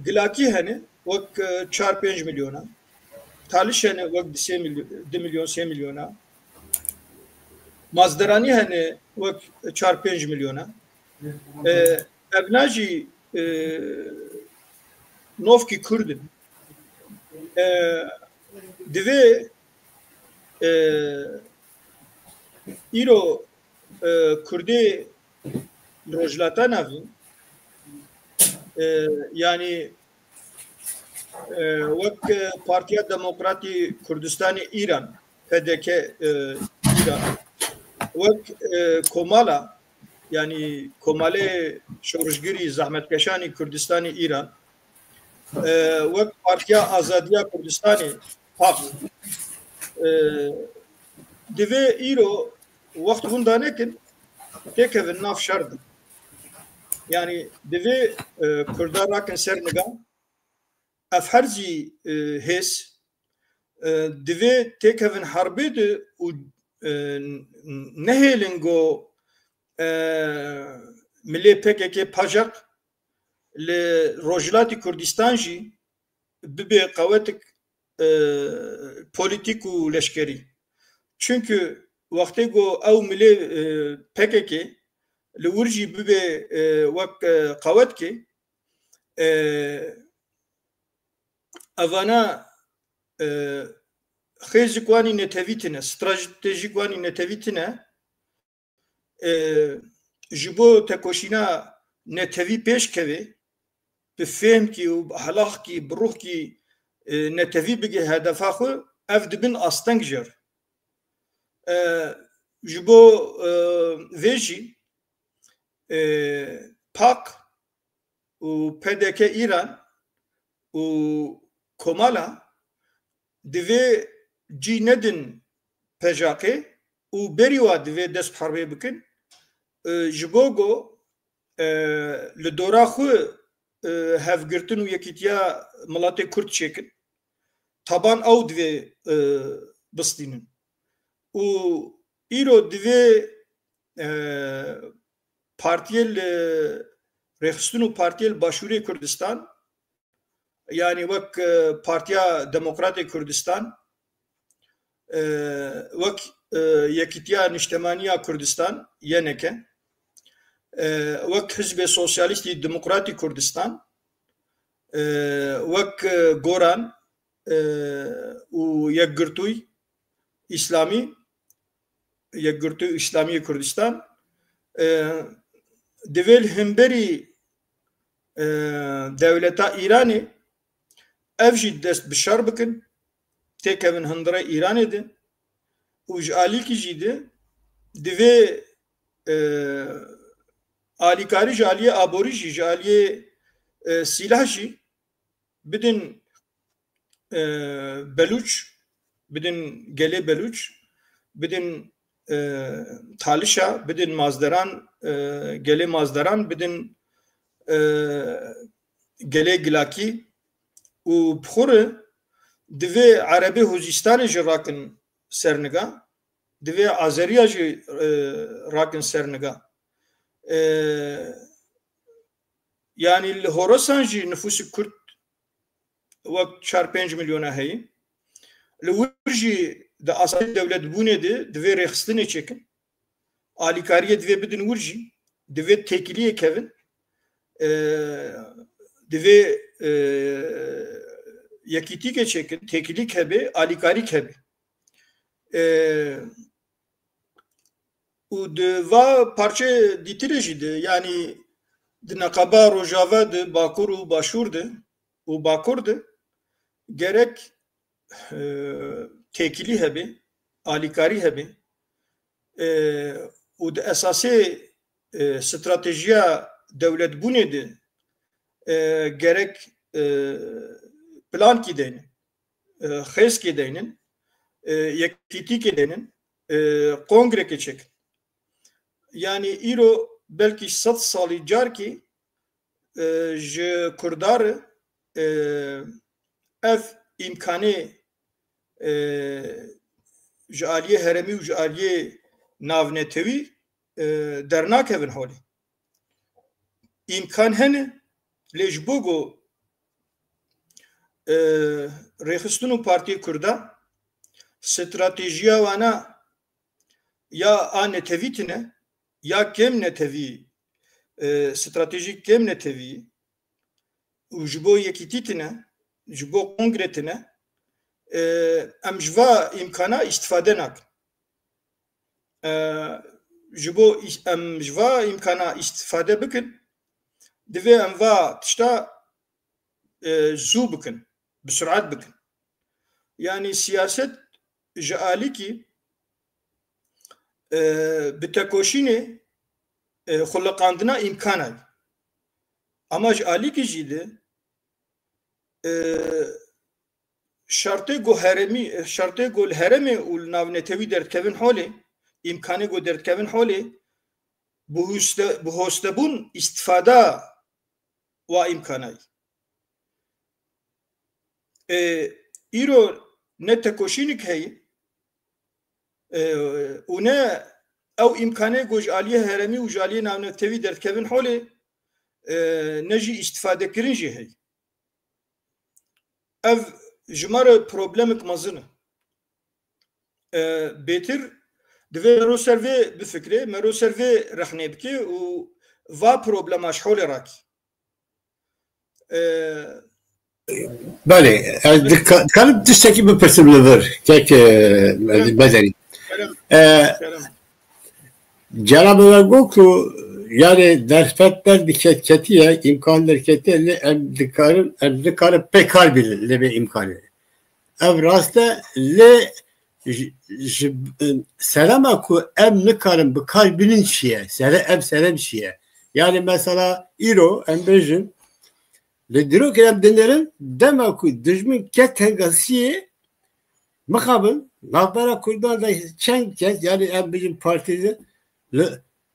gilakî hene wek, e, çar pênc milyona. Taliş hene wek du sê milyon, du milyon, sê milyona. Mazderanî hene wek çar pênc milyona. E, evna jî, e, novkî Kurd in. E, divê, e, îro, e, Kurdê Rojhilata Navîn, e, yanî, e, wek, e, Partiya Demokratî Kurdistanê Îran, P D K, e, Îran, wek, e, komala, yanî Komalê Şorişgirî Zehmetkeşanî Kurdistanê Îran, e, wek Partiya Azadiya Kurdistanê, pak, e, divê îro wext winda nekin, têkevin nav şer de. Yanî divê, e, Kurda rakin ser niga, ev her zî, e, hêz, e, divê têkevin herbê de û, e, nehêlin ku, e, milê P K K pajak li Rojhilatî Kurdistan jî bibe qewetik, e, polîtîk û leşkerî. Çunku wextê ku ew milê, e, P K K li wir jî bibe, e, wek, e, qewetkê, e, evana, e, xêzik wanî netewî tine, stratejîk wanî netewî tine, e, ji bo tekoşîna netewî pêş keve, bi fêhmkî û bi ehlaxkî, bi ruhkî, e, netewî bige hedefa xwe, ev dibin asteng jê re. E, ji bo, e, vê jî, e, pak û P D K Îran û komala divê cî nedin pejaqê û berî wa divê dest bi herbê bikin, e, ji bo ku, e, li dora xwe, e, hevgirtin û yekîtiya miletê Kurd çêkin. Taban ew divê, e, bistînin. Û îro divê, e, partiyê li rêxistin û partiyê li Başûrê Kurdistan, yanî wek, e, Partiya Demokratê Kurdistan, e, wek, e, Yekîtiya Niştemaniya Kurdistan, Y N K, e, wek Hizbê Sosyalîstî Demokratî Kurdistan, e, wek, e, Goran, e, û Yekgirtûy Îslamî, Yekgirtûy Îslamî yê Kurdistan, e, divê li hemberî, e, dewleta Îranê ev jî dest bi şer bikin, têkevin hundirê Îranê de û ji alîkî jî de divê, e, alîkarî ji aliyê aborî jî, ji aliyê, e, sîlah jî bidin, e, Belûç, bidin gelê Belûç, bidin, e, Talişa, bidin Mazderan, e, gelê Mazderan, bidin, e, gelê Gilakî û bi xwe re divê Erebê Hûzîstanê jî rakin ser niga, divê Azeriya jî, e, rakin ser niga. E, Yanî li Horasan jî nifûsê Kurd wek çar pênc milyona heye. Li wir jî di asayî dewletbûnê de divê rêxistinê çêkin. Alîkariyê divê bidin wir jî. Divê têkiliyê kevin. E, divê, e, yekîtîkê çêkin, têkilîk hebe, alîkarîk hebe. E, û di va parçe dîtirê jî de, yanî di neqeba Rojava de, Bakur û Başûr de û Bakur de gerek, e, têkilî hebe, alîkarî hebe, e, û di esasê, e, stratejiya dewletbûnê de, e, gerek, e, plankî deynin, e, xêskê deynin, e, yekîtîkê deynin, e, kongrekê çêkin. Yanî îro belkî sed salî carkî, e, ji Kurda re, e, ev îmkanê, e, ji aliyê herêmî û ji aliyê navnetewî, e, dernakevin holê. Îmkan hene, lê ji bo ku, e, rêxistin û partiyê Kurda stratejiya wana ya a netewî tine, ya kêm netewî, e, stratejî kêm netewî û ji bo yekîtî tine, ji bo kongre tine, e, em ji va îmkana îstifade nakin. E, ji bo îs-, em ji va îmkana îstifade bikin, divê em va tişta, e, zû bikin, bi surat bikin. Yanî siyaset ji alîkî, e, bi tekoşînê, e, xuliqandina îmkana ye. Ama ji alîkî jî de, e, şertê ku herêmî, şertê ku li herêmê û li navnetewî derdikevin holê, îmkanê ku derdikevin holê, bi hoste-, bi hostebûn îstifada wa îmkana ye. E, îro ne tekoşînik heye, e, û ne ew îmkanê ku ji aliyê herêmî û ji aliyê navnetewî derdikevin holê, e, ne jî îstifadekirin jî heye. Ev ji me re problemek mezin e. E, bêtir divê mero ser vê bifikre, mero ser vê rexnê bike û va problema ji holê rakî. E, Belê, ez dika-, dikarim tiştekî bipirsim li vir, kek, e, Bedelî. E, Cenab-ı Hak got ku, yani, derfet derdiketiye, îmkan derketiye, lê em dikarin, em dikarin pê kar bînin, lê bê îmkanê. Ev rast e, lê ji, ji, serema ku em nikarin bi kar bînin çi ye? Sere-, ev serem çi ye? Yani, mesela, îro, em bêjin, li dîrokê em dinêrin, dema ku dijmin ket tengasiyê, mixabin, navbera Kurdan de çend kes, yani, em bêjin partî de, li,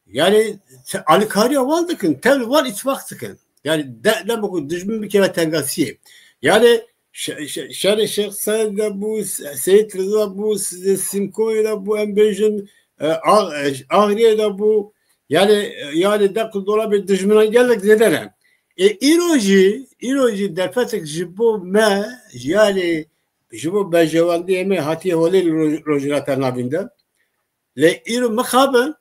yani, te-, alîkariya wan dikin, tev li wan îtifaq dikin. Yani, de-, dema ku dijmin bikeve tengasiyê. Yani, şe-, şe-, şerê Şêx Seîd de bû, Se-, Seyîd Riza bû, S-, Simkoyê de bû, em bêjin, e, A-, e, Agriyê de bû. Yani, e, yani, de ku dolabê dijminan gelek zêde ne. E, îro jî, îro jî derfetek ji bo me, yani, ji bo berjewendiyê me hatiye holê li Roj-, Rojhilata Navîn de. Lê îro mixabin,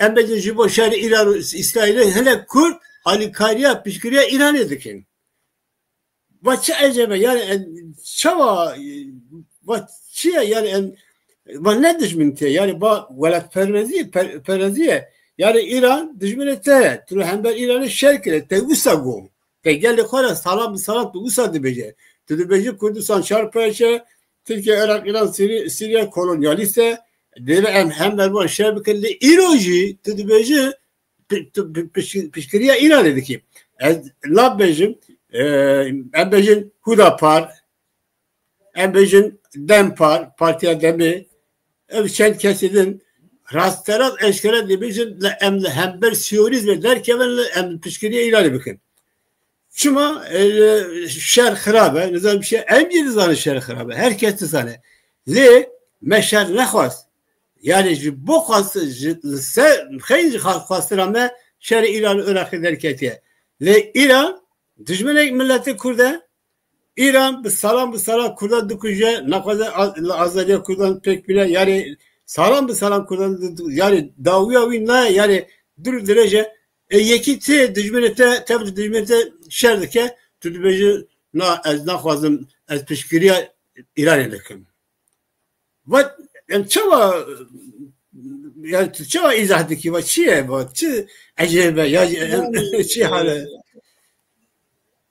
em bêjin ji bo şerê Îran û Îsraîlê hinek Kurd alîkariya piştgiriya Îranê dikin. Va çi ecebe, yani, em, çawa, va çi ye, yani, em, va ne dijmin te, yani, va welatperwezî, per-, perwezî ye. Yani, Îran dijminê te ye. Tu li hember Îranê şer kire, te wisa got. Te gelê xwe re salam bi salam tu wisa dibêje. Tu dibêjî Kurdistan çar parçe, Tirkiye, Iraq, Îran, Sîri-, Sîriye kolonyalîst e. Divê em hember wan şer bikin. Lê îro jî tu dibêjî pi-, tu pi-, piş-, piştgiriya Îranê dikî. Ez nabêjim, e, em bêjin Hudapar, em bêjin Dem Par, Partiya Demê, ev çend kesê din rasterast eşkere dibêjin, li em li hember siyonîzmê derkevin, li em piştgiriya Îranê bikin. Çima, e, şer xirab e, nizam bir şey, em jî dizanin şer xirab e, her kes dizane. Lê me şer nexwast. Yani ji bo xwast-, ji, li ser, xeyn ji xwa-, xwestina me şerê Îran û Iraqê derketiye. Lê Îran dijminek miletê Kurd e, Îran bi salan bi salan Kurdan dikuje, naxwaze az-, li azadiya Kurdan pêk bîne, yani salan bi salan Kurdan di-, di-, yani dawiya wî ne, yani dur dirêje, e, yekî tê dijminê te, tev dijminê te şer dike, tu dibêje, na, ez naxwazim, ez piştgiriya Îranê dikim. Vat, em çawa, yani tu çawa îzah dikî, vat çi ye, vat çi ecêb e, ya, yani, çi hal e?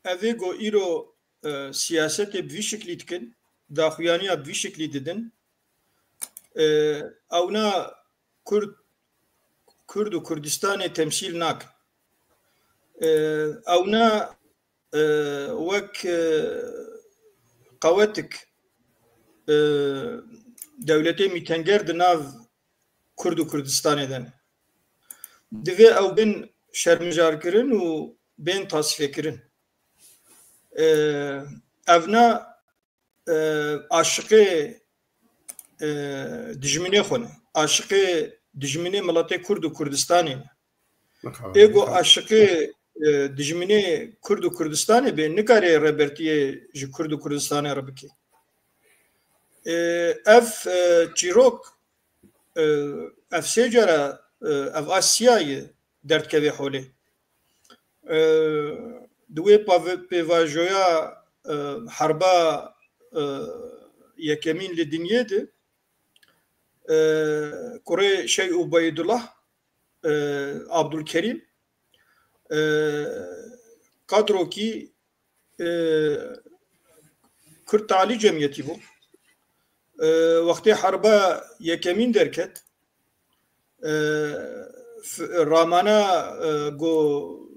Evê go îro, e, siyasetê bi vî şiklî dikin, daxuyaniya bi vî şiklî didin. E, ewna Kurd, Kurd û Kurdistanê temsîl nakin. E, ewna, e, wek, e, qewetik, e, dewletê mîtenger di nav Kurd û Kurdistanê de ne. Divê ew bên şermizarkirin û bên tasfêkirin. E, evna, e, aşiqê, e, dijminê xwe ne. Aşiqê dijminê miletê Kurd û Kurdistanê ne. Ê go aşiqê, e, dijminê Kurd û Kurdistanê bê, nikare rêbertiyê ji Kurd û Kurdistanê re bike. E, ev, e, çîrok, e, ev sê cara, e, ev a siya ye derdkeve holê. E, di wê pave-, pêvajoya, e, herba, e, yekemîn li dinyê de, e, kurê Şeyh Ubeydullah, e, Abdulkerîm, e, kadrokî, e, Kurd Talî Cemiyetî bû. E, wextê herba yekemîn derket, e, f-, ramana, e, go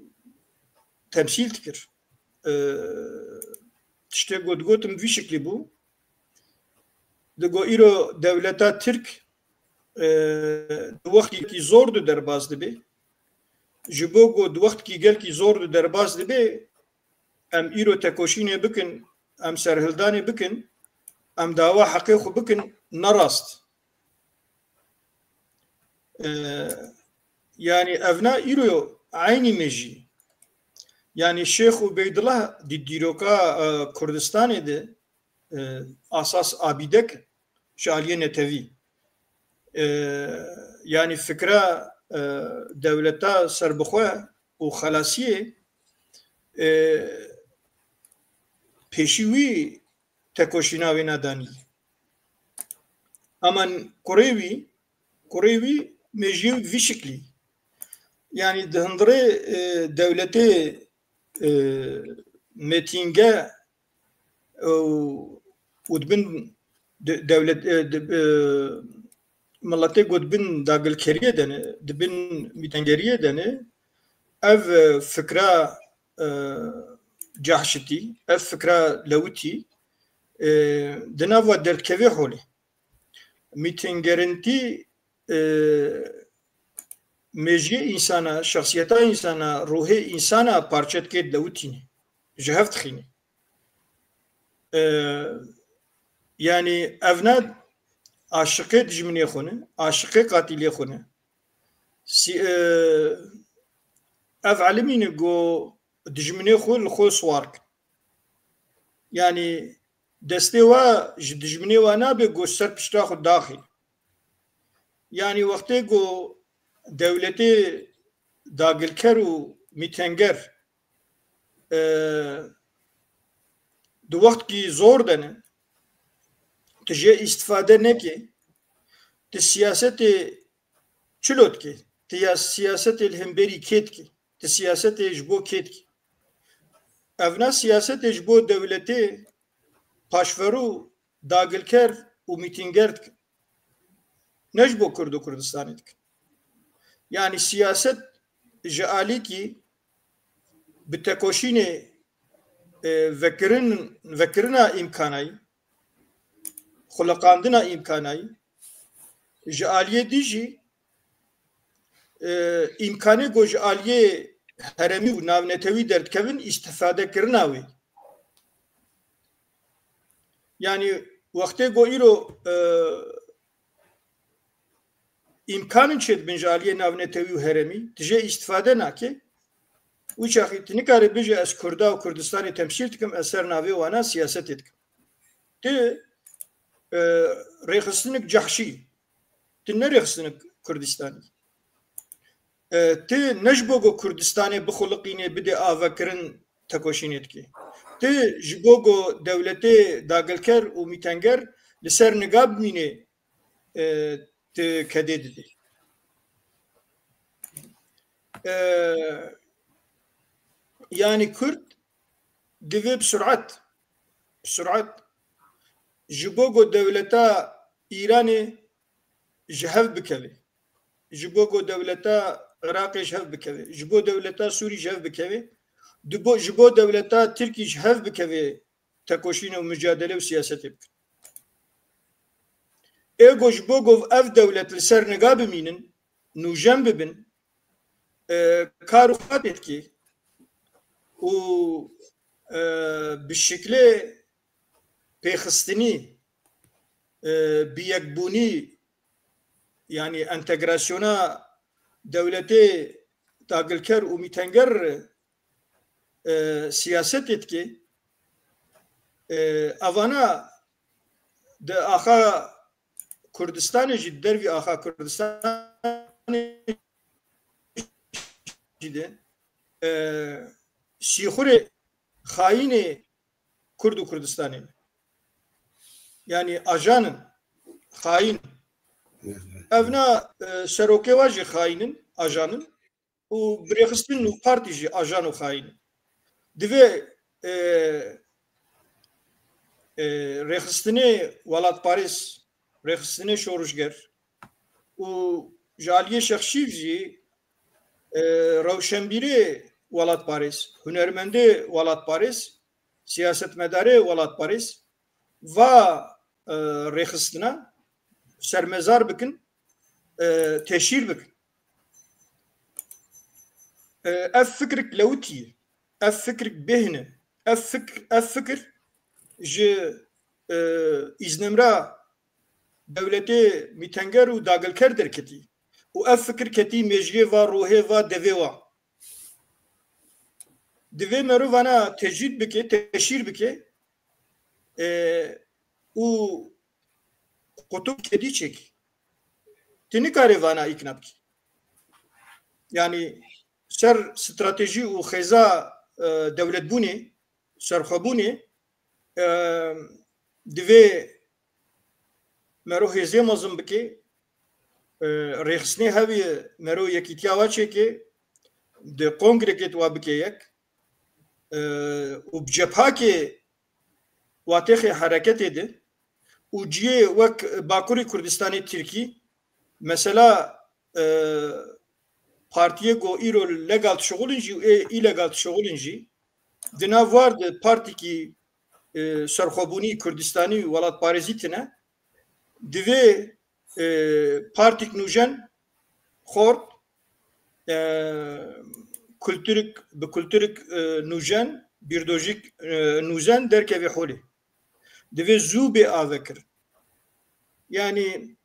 temsîl dikir. E, tiştê go digotim vî şiklî bû. Digo îro dewleta Tirk, e, di wextîkî zor de derbas dibe. Ji bo ku di wextikî gelkî zor de derbas dibe, em îro tekoşînê bikin, em serhildanê bikin, em dawa heqê xwe bikin, ne rast. E, yani evna îro eynî me jî. Yani Şêx Ubeydullah di dîroka, e, Kurdistanê de, e, asas abîdek ji aliyê netewî. E, yani fikra, e, dewleta serbixwe û xelasiyê, e, pêşî wî tekoşîna wê nedanî. Ama kurê wî, kurê wî mêjiyê wî vî şiklî. Yani di hundirê, e, dewletê, e, metînge û, û dibin de-, dewlet, e, de-, e, miletê ku dibin dagilkeriyê de ne, dibin mîtengeriyê de ne, ev, e, fikra, e, cahşitî, ev fikra lewitî, e, di nava derdkevê holê. Mîtingerintî, e, mêjiyê însana, şexsiyeta însana, ruhê însana parçe dikê dilewitînê. Ji hev dixînê. E, yani evna aşiqê dijminê xwe ne, aşiqê qatilê xwe ne. Si-, e, ev elimî ne go dijminê xwe li xwe siwar kin. Yani destê we ji dijminê we nabe go ser pişta xwe daxî. Yani wextê go dewletê dagilker û mîtenger, e, di wextkî zor de ne, tu jê îstifade neke, tu siyasetê çilo dike, tu ya siyasetê li hemberî kê dike, tu siyasetê ji bo kê dike. Evna siyasetê ji bo dewletê paşverû dagilker û mîtînger dikin. Ne ji bo Kurd û Kurdistanê dikin. Yani siyaset ji alîkî bi tekoşînê, e, vekirin-, vekirina îmkanayî, xuliqandina îmkanayî, ji aliyê dî jî, e, îmkanê ku ji aliyê heremî û navnetewî derdikevin, îstifade kirina wê. Yani wextê ku îro, e, îmkanin çêdibin ji aliyê navnetewî û heremî, tu jê îstifade nake, Wî çaxî tu nikarî bijî ez Kurda û Kurdistanê temsîl dikim, ez ser navê wana siyasetê dikim. Tu, e, rêxistinik cehşî, tu ne rêxistinik Kurdistanî. E, tu ne ji bo ku Kurdistanê bixuliqînê bidê avekirin tekoşînê dikê. Tu ji bo ku dewletê dagilker û mîtenger li ser niga bimînê, e, tu kedê didê. E, yanî Kurd divê bi surat, bi surat ji bo ku dewleta Îranê ji hev bikeve, ji bo ku dewleta Iraqê ji hev bikeve, ji bo dewleta Sûrî ji hev bikeve, di bo, ji bo dewleta Tirkî ji hev bikeve tekoşîn û mucadele û siyasetê bikin. Ê ku ji bo ku ev dewlet li ser niga bimînin, nûjen bibin, e, kar û xatê dikê û, e, bi şiklê pêxistinî, e, bi yekbûnî, yanî entegrasyona dewletê dagilker û mîtenger, e, siyasetê dike. E, evana di axa Kurdistanê jî, dervî axa Kurdistanê jî de, e, sîxurê xayînê Kurd û Kurdistanê ne. Yanî ajan in, xayîn. Evna, e, serokê wa jî xayîn in, ajan in. Û birêxistin û partî jî ajan û xayîn in. Divê, e, e, rêxistinê welatparêz, rêxistinê şorişger û ji aliyê Şexşîv jî, e, rewşenbîrê welatparêz, hunermendê welatparêz, siyasetmedarê welatparêz va, e, rêxistina sermezar bikin, e, teşhîr bikin. E, ev fikrik lewitî ye. Ev fikrik bêhn e. Ev fikr, ev fikir ji, e, îznimra dewletê mîtenger û dagilker derketî. Û ev fikir ketî mêjiyê va, ruhê va, devê wa. Divê mero vana tecrîd bike, teşhîr bike, e, û qutub kedî çêkî. Tu nikarê vana îkna bikî. Yanî ser stratejî û xêza, e, dewletbûnê, serxwebûnê, e, divê mero hêzê mezin bike, e, rêxistinê hevî mero yekîtiya wa çêke, di kongrekê wa bike yek, e, û bi cephakê watêxê hereketê de û ciyê wek Bakurê Kurdistanê Tirkî, mesela, e, partiyê ku îro legal dişixulin jî û ê îlegal dişixulin jî, di nav war de partîkî, e, serxwebûnî Kurdistanî û welatparêzî tine, divê, e, partîk nûjen xort, e, kulturik, bi kulturik, e, nûjen, bîrdojîk, e, nûzen derkeve holê. Divê zû bê avekirin. Yanî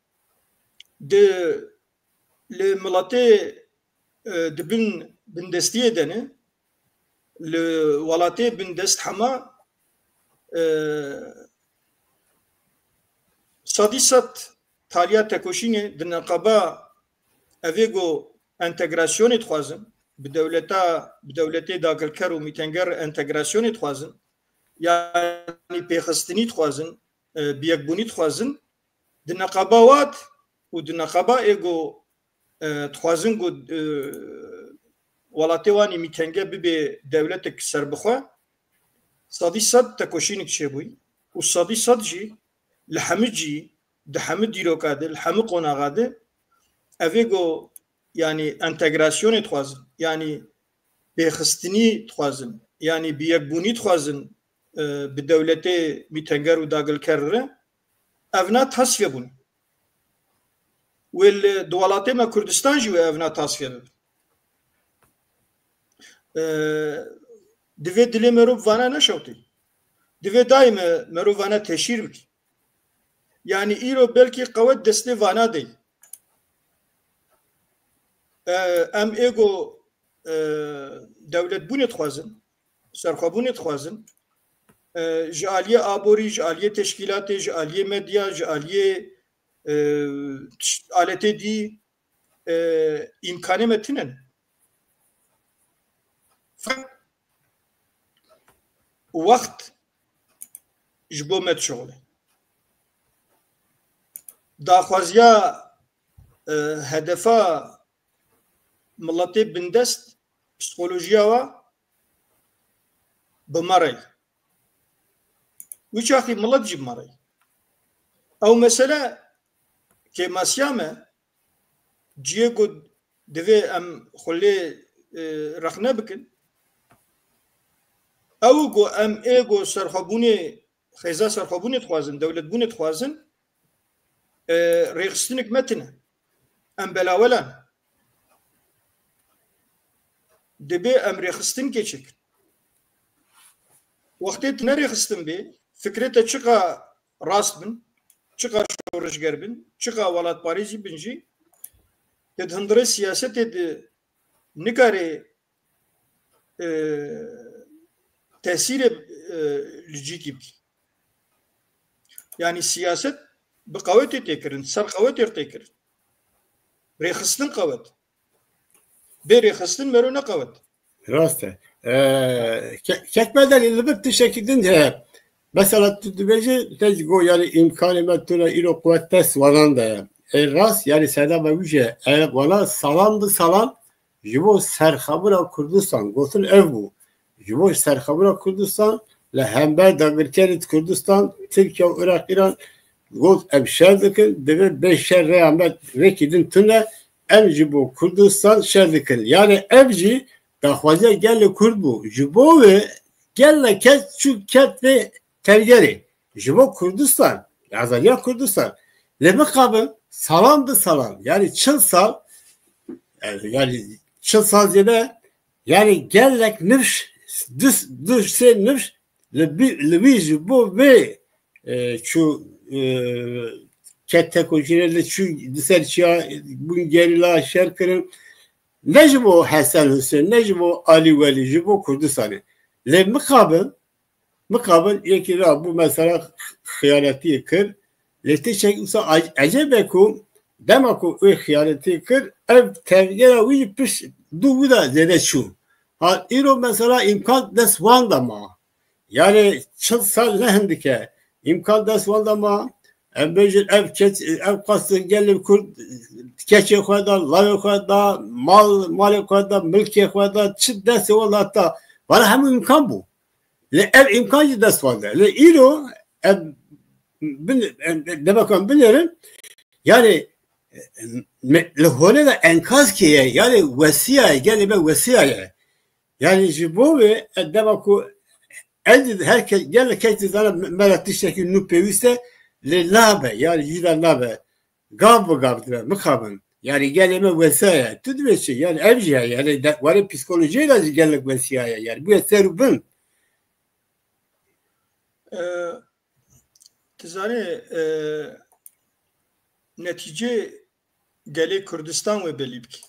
di, li miletê, e, di bin bindestiyê de ne, li welatê bindest hema, e, sedî sed taliya tekoşînê di neqeba evê ku entegrasyonê dixwazin, bi dewleta, bi dewletê dagirker û mîtenger entegrasyonê dixwazin, yanî pêxistinî dixwazin, e, bi yekbûnî dixwazin, di neqeba wat û di neqeba ê ku, e, dixwazin ku, e, welatê wan ê mîtenge bibe dewletek serbixwe, sedî sed tekoşînik çêbûyî û sedî sed jî li hemî cî, di hemî dîroka de, li hemî qonaxa de, evê ku, yanî entegrasyonê dixwazin, yanî pêxistinî dixwazin, yanî bi yekbûnî dixwazin, e, bi dewletê mîtenger û dagilker re, evna tasfiye bûn. Wê li, di welatê me Kurdistan jî wê evna tasfiye bibin. E, divê dilê merov vana neşewtî. Divê daîme merov vana teşhîr bikî. Yanî îro belkî qewet destê vana dey. E, em ê ku e, dewletbûnê dixwazin, serxwebûnê dixwazin, e, ji aliyê aborî, ji aliyê teşkîlatê, ji aliyê medya, ji aliyê, e, tişt-, aletê dî, e, îmkanê me tune ne. Feqet wext ji bo me dişuxile. Daxwaziya, e, hedefa miletê bindest, psîkolojiya wa bi me re ye. Wî çaxî milet jî bi me re ye. Ew mesele kêmasiya me, cihê ku divê em xwe lê, e, rexne bikin, ew ku em ê ku serxwebûnê, xêza serxwebûnê dixwazin, dewletbûnê dixwazin, e, rêxistinek me tune. Em belawelan. Dibê em rêxistinkê çêkin. Wextê tu nerêxistin bê, fikrê te çiqa rast bin, çiqa şorişger bin, çiqa welatparêzî bin jî, tu di hundirê siyasetê de nikarê, e, tesîrê, e, li cîkî bikî. Yanî siyaset bi qewetê tê kirin, ser qewetê tê kirin. Rêxistin qewet. Bê rêxistin mero ne qewet. Rast e. Ee, ke-, kek me derî li vir tiştekî din heye. Mesela tu dibêjî, te jî got, yani, îmkanê me tune, îro quwet dest wanan de ye. Ê rast, yani, sedema wî jî, e, wana salam bi salam ji bo serxebûna Kurdistan, gotin ev bû. Ji bo serxebûna Kurdistan li hember dagirkerê di Kurdistan, Tirkiye û Iraq, Îran, got, em şer dikin, divê bê şer rêya me rêkî din tune, em ji bo Kurdistan şer dikin. Yani ev jî daxwaziya gelê Kurd bû. Ji bo wê gelek kes çû ket vê tevgerê. Ji bo Kurdistan, azadiya Kurdistan. Lê mixabin salam bi salam, yani çil sal, yani, yani çil sal zêde, yani gelek nifş, du, du sê nifş li bî-, li wî ji bo vê, e, çû, e, ket tekoşînê li çû di ser çiya bûn gerîla şer kirin. Ne ji bo Hesen Husên, ne ji bo Alî Welî, ji bo Kurdistanê. Lê mixabin, mixabin yekî ra bû mesela xiyanetiyê kir. Lê tiştek wisa ac-, ecêb e ku dema ku wê xiyanetiyê kir, ev tevgera wî jî pişt dû wî de zêde çû. Ha, îro mesela îmkan dest wan de ma. Yani çil sal ne hindik e. Îmkan dest wan de ma. Em bêjin ev keç, ev qas gelê Kurd keçê xwe da, lawê xwe da, mal, malê xwe da, milkê xwe da, çi destê wan da ta. Vana hemû îmkan bû. Lê ev îmkan jî dest wan de. Lê îro em bin-, em, demek em binêrin. Yani me-, li holê de enkaz kê ye. Yani wesiya ye. Gelê me wesiya ye. Yani ji bo wê, e, dema ku ez jî her kes, gelek kes dizane me, me re tiştekî nû pêwîst e, lê nabe, yani jî de nabe. Gav bi gav dibe, mixabin. Yani gelê me wesa ye. Tu dibê çi? Yani ev jî heye. Yani de, warê psîkolojiyê de jî gelek wesiya ye. Yani bûye ser û bin. E, tu zanî, e, netîcê gelê Kurdistan wê belî bikî.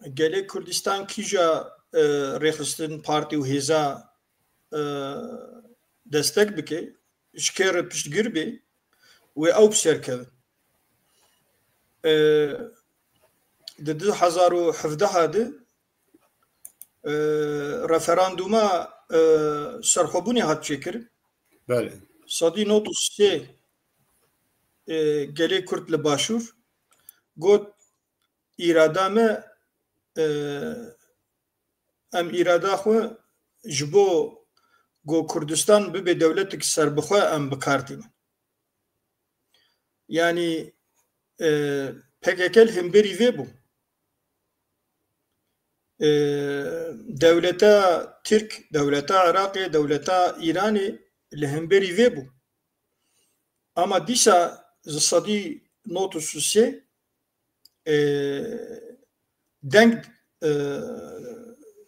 Gelê Kurdistan kîja, e, rêxistin, partî û hêza, e, destek bike, ji kê re piştgir bê, wê ew bi ser kevin. E, di du hezar û hevdeh de, e, referandûma, e, serxwebûnê hat çêkirin. Belê. Sedî nod û sê, e, gelê Kurd li Başûr got, îrada me, e, em îrada xwe ji bo ku Kurdistan bibe dewletek serbixwe em bi kar tînin. Yanî, e, P K K li hemberî vê bû. E, dewleta Tirk, dewleta Iraqê, dewleta Îranê li hemberî vê bû. Ama dîsa ji sedî nod û sê, e, deng, e,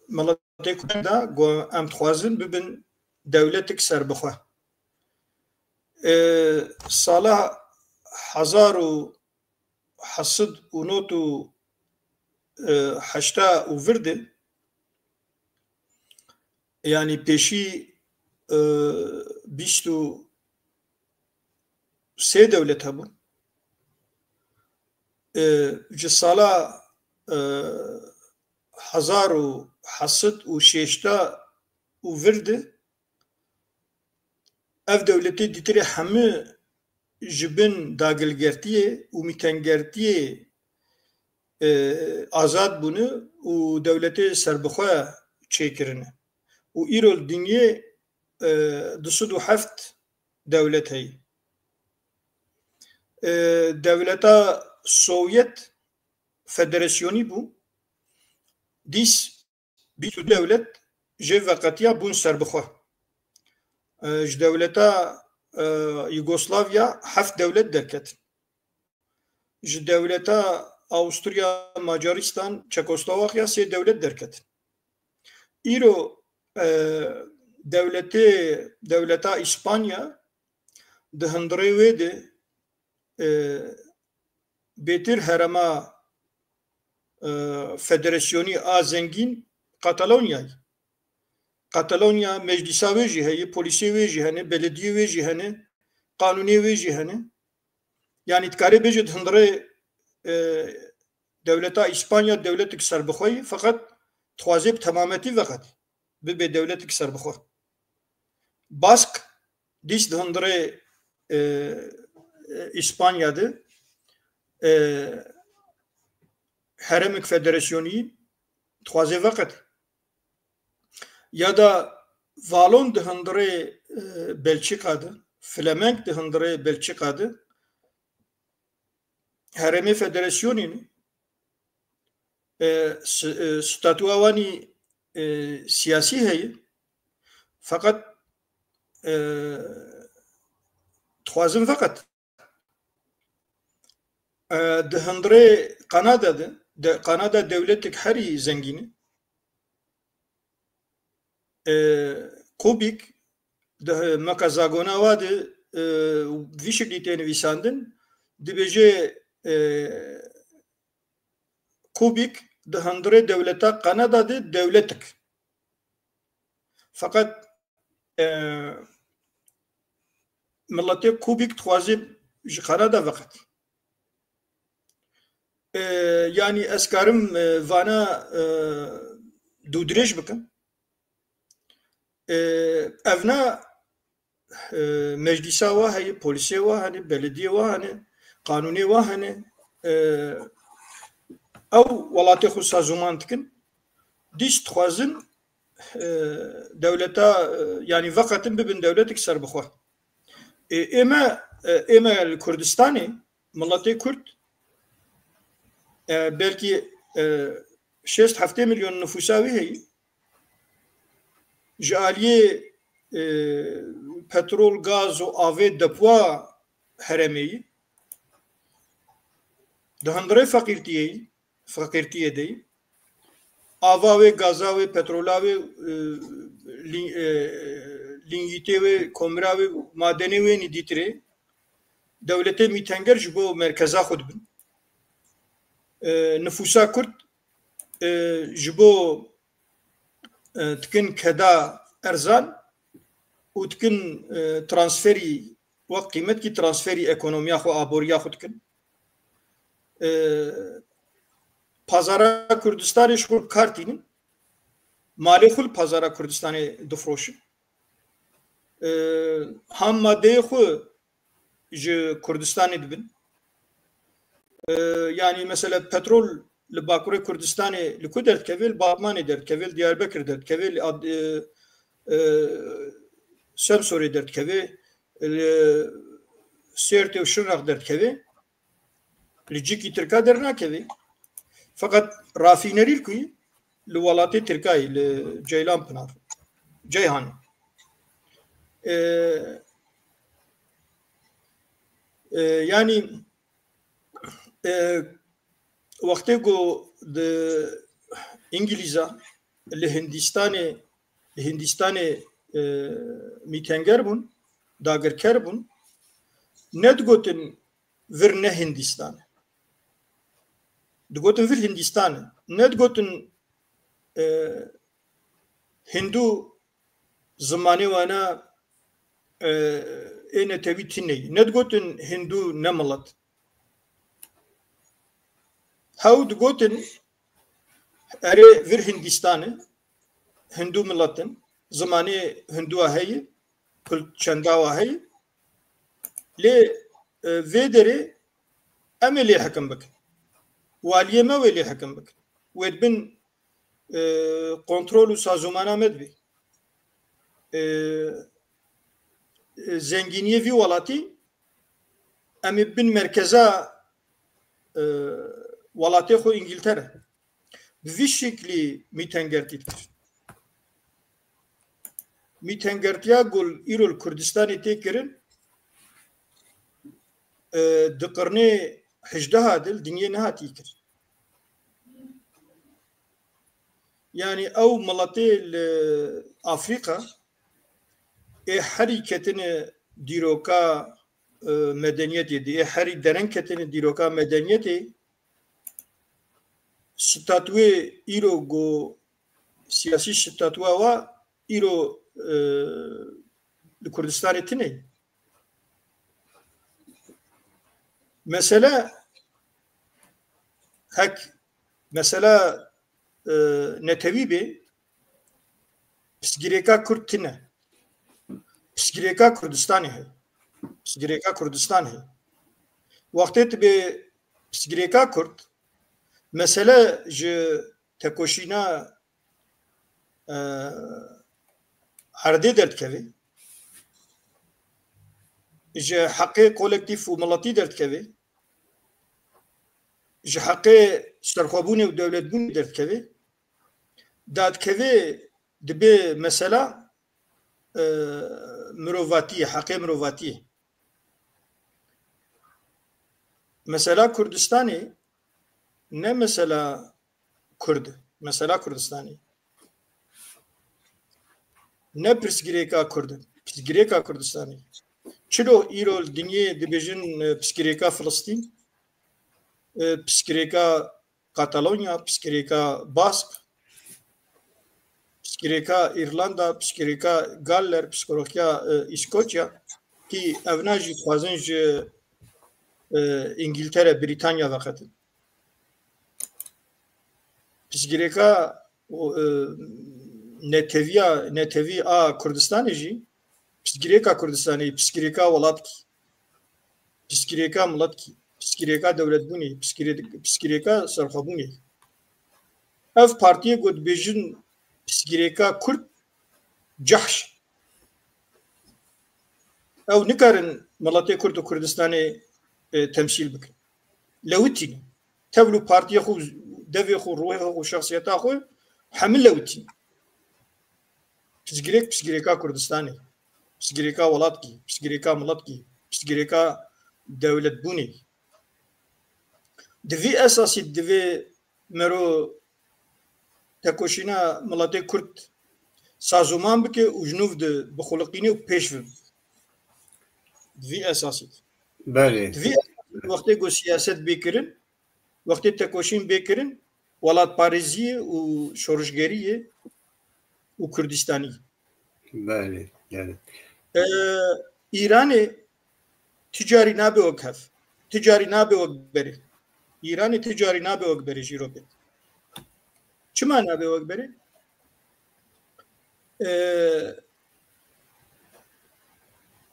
miletê Kurdan da ku em dixwazin bibin dewletek serbixwe. E, sala hezar û hesed û nod û e, heşta û vir de, yanî pêşî, e, bîst û sê dewlet hebûn. E, ji sala, e, hezar û heft sed û şêşta û vir de ev dewletê dîtirê hemû ji bin dagilgertiyê û mîtengertiyê, e, azad bûne û dewletê serbixwe çêkirine. Û îro li dinyê, e, du sed û heft dewlet heye. E, dewleta Sovyet federasyonî bû. Dîs bîst û du dewlet jê veqetiya bûn serbixwe. E, ji dewleta, e, Yugoslavya heft dewlet derketin. Ji dewleta Avusturya, Macaristan, Çekoslovakya sê dewlet derketin. Îro, e, dewletê, dewleta Îspanya di hundirê wê de, e, bêtir herema, e, federasyonî a zengîn Katalonyayê. Katalonya meclîsa wê jî heye, polîsê wê jî hene, belediyê wê jî hene, qanûnê wê jî hene. Yanî dikare bêje di hundirê, e, dewleta Îspanya dewletek serbixwe ye, feqet dixwaze bi temametî veqetê, bibe dewletek serbixwe. Bask dîs di hundirê, e, e, Îspanya de, e, herêmek federasyonî dixwaze veqetê. Ya da Valon di hundirê, e, Belçîka de, Flemenk di hundirê Belçîka de, herêmê federasyonî ne, e, s-, e, statûa wan î, e, siyasî heye, feqet, e, dixwazin veqet. E, di hundirê Kanada de, de, Kanada dewletek herî zengîn e. E, Kubîk di meka zagona wa de, e, vî şeklî tê nivîsandin, dibêje, e, Kubîk di hundirê dewleta Kanada de dewletek. Feqet, e, miletê Kubîk dixwaze ji Kanada veqetî. E, yanî ez karim, e, vana, e, dûdirêj bikim. E, evna, e, meclîsa wa heye, polîsê wa hene, belediyê wa hene, qanûnê wa hene. E, ew welatê xwe sazûman dikin. Dîs dixwazin, e, dewleta, e, yanî veqetin bibin dewletek serbixwe. E, ême, e, ême li Kurdistanê, miletê Kurd, e, belkî, e, şêst heftê milyon nifûsa wî heye. Ji aliyê, e, petrol, gaz û avê depoya herêmê yî. Di hundirê feqîrtiyê yî. Feqîrtiyê de yî. Ava wê, gaza wê, petrola wê, e, lî-, e, lîngîtê wê, komira wê, madenê wê nî dîtirê. Dewletê mîtenger ji bo merkeza xwe dibin. E, nifûsa Kurd, e, ji bo, e, dikin keda erzan û dikin, e, transferî wek qîmetkî transferî ekonomiya xwe, aboriya xwe dikin. E, pazara Kurdistanê ji xwe bi kar tînin. Malê xwe li pazara Kurdistanê difroşin. E, ham madeyê xwe ji Kurdistanê dibin. E, yanî mesela petrol li Bakurê Kurdistanê li ku derdikeve? Li Batmanê derdikeve, li Diyarbekir derdikeve, li Ad-, e, e, Semsorê derdikeve, li Sêrtê û Şirnex derdikeve, li cîkî Tirka dernakeve. Feqet rafînerî li ku yî? Li welatê Tirka yî, li Ceylan Pinar, Ceyhan. E, e, yanî, e, wextê ku di Îngilîza, li Hindistanê, li Hindistanê, e, mîtenger bûn, dagirker bûn, nedigotin vir ne Hindistan e. Digotin vir Hindistan e. Nedigotin, e, Hindu zimanê wana, e, ê netewî tune ye. Nedigotin Hindu ne milet. Hew digotin erê vir Hindistan e, Hindu milet in, zimanê Hinduwa heye, kul-, çendawa heye. Lê, e, vê derê em ê lê hekim bikin. Waliyê me wê lê hekim bikin. Wê di bin, e, kontrol û sazûmana me de be. E, e, zengîniyê vî welatî em ê bin merkeza, e, welatê xwe Îngiltere. Bi vî şeklî mîtengertî dikir. Mîtengertiya ku îro li Kurdistanê tê kirin, e, di qirnê hejdeha de li dinyê nehatî kirin. Yanî ew miletê li Afrîka ê herî ketine dîroka, e, medeniyetê de, ê herî dereng ketine dîroka medeniyetê, statûyê îro ku siyasî statûya wa îro, e, li Kurdistanê tune ye. Mesele hek, mesela, e, netewî bê, pirsgirêka Kurd tune. Pirsgirêka Kurdistanê heye. Pirsgirêka Kurdistan heye. Wextê tu bê pirsgirêka Kurd, mesele ji tekoşîna, e, erdê derdikeve, ji heqê kolektîf û miletî derdikeve, ji heqê serxwebûnê û dewletbûnê derdikeve, dadikeve dibe mesela, e, mirovatiyê, heqê mirovatiyê. Mesela Kurdistanê ne mesela Kurd, mesela Kurdistanê. Ne pirsgirêka Kurd, pirsgirêka Kurdistanê. Çilo îro li dinyê dibêjin, e, pirsgirêka Filistîn, e, pirsgirêka Katalonya, pirsgirêka Bask, pirsgirêka Îrlanda, pirsgirêka Galler, pirsgirêka, e, Îskoçya, ki evna jî dixwazin ji, e, Îngiltere, Brîtanya veqetin. Pirsgirêka, o, e, neteviya, netevî a Kurdistanê jî, pirsgirêka Kurdistanê, pirsgirêka welat kî, pirsgirêka milet kî, pirsgirêka dewletbûnê, pirsgirê-, pirsgirêka serxwebûnê. Ev partiyê ku dibêjin pirsgirêka Kurd, cehş. Ew nikarin miletê Kurd û Kurdistanê, e, temsîl bikin. Lewitîne. Tevlû partiyê xwe, devê xwe, ruhê xwe, şexsiyeta xwe hemî lewitîne. Pirsgirêk, pirsgirêka Kurdistanê, pirsgirêka welat kî, pirsgirêka milet kî, pirsgirêka dewletbûnê. Di vî esasî divê mero tekoşîna miletê Kurd sazûman bike û ji nû de bixuliqîne û pêş ve. Di vî esasî. Belê. Di vî esasî wextê ku siyaset bê kirin, wextê tekoşîn bê kirin, welatparêziyê û şorişgeriyê û Kurdistanî. Belê, belê. Ee, Îranê ticarî nabe wek hev. Ticarî nabe wek berê. Îranê ticarî nabe wek berê ji Ewropê. Çima nabe wek berê? Ee,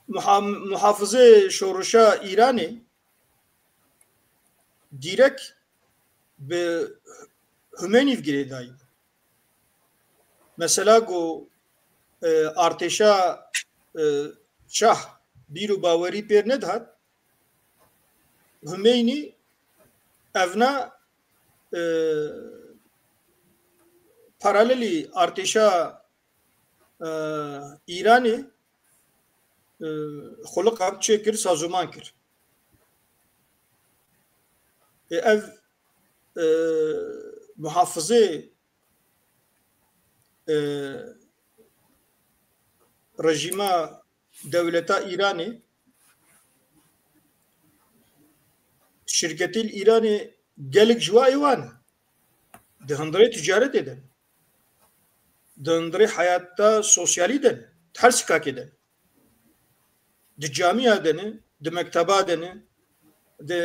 muha-, muhafizê şorişa Îranê dîrek bi Humeynî girêdayî. Mesela ku, e, artêşa, e, şah bîr û bawerî pêr nedihat, Humeynî evna, e, paralelî artêşa, e, Îranê, e, xuliqan çêkir, sazûman kir. E, ev, e, muhafizê, e, rejîma dewleta Îranê, şirketê li Îranê Gelek ji wa ê wan e. Di hundirê ticaretê de ne. Di hundirê heyata sosyalî de ne. Di her sikakê de ne. Di camiya de ne, di mekteba de ne, di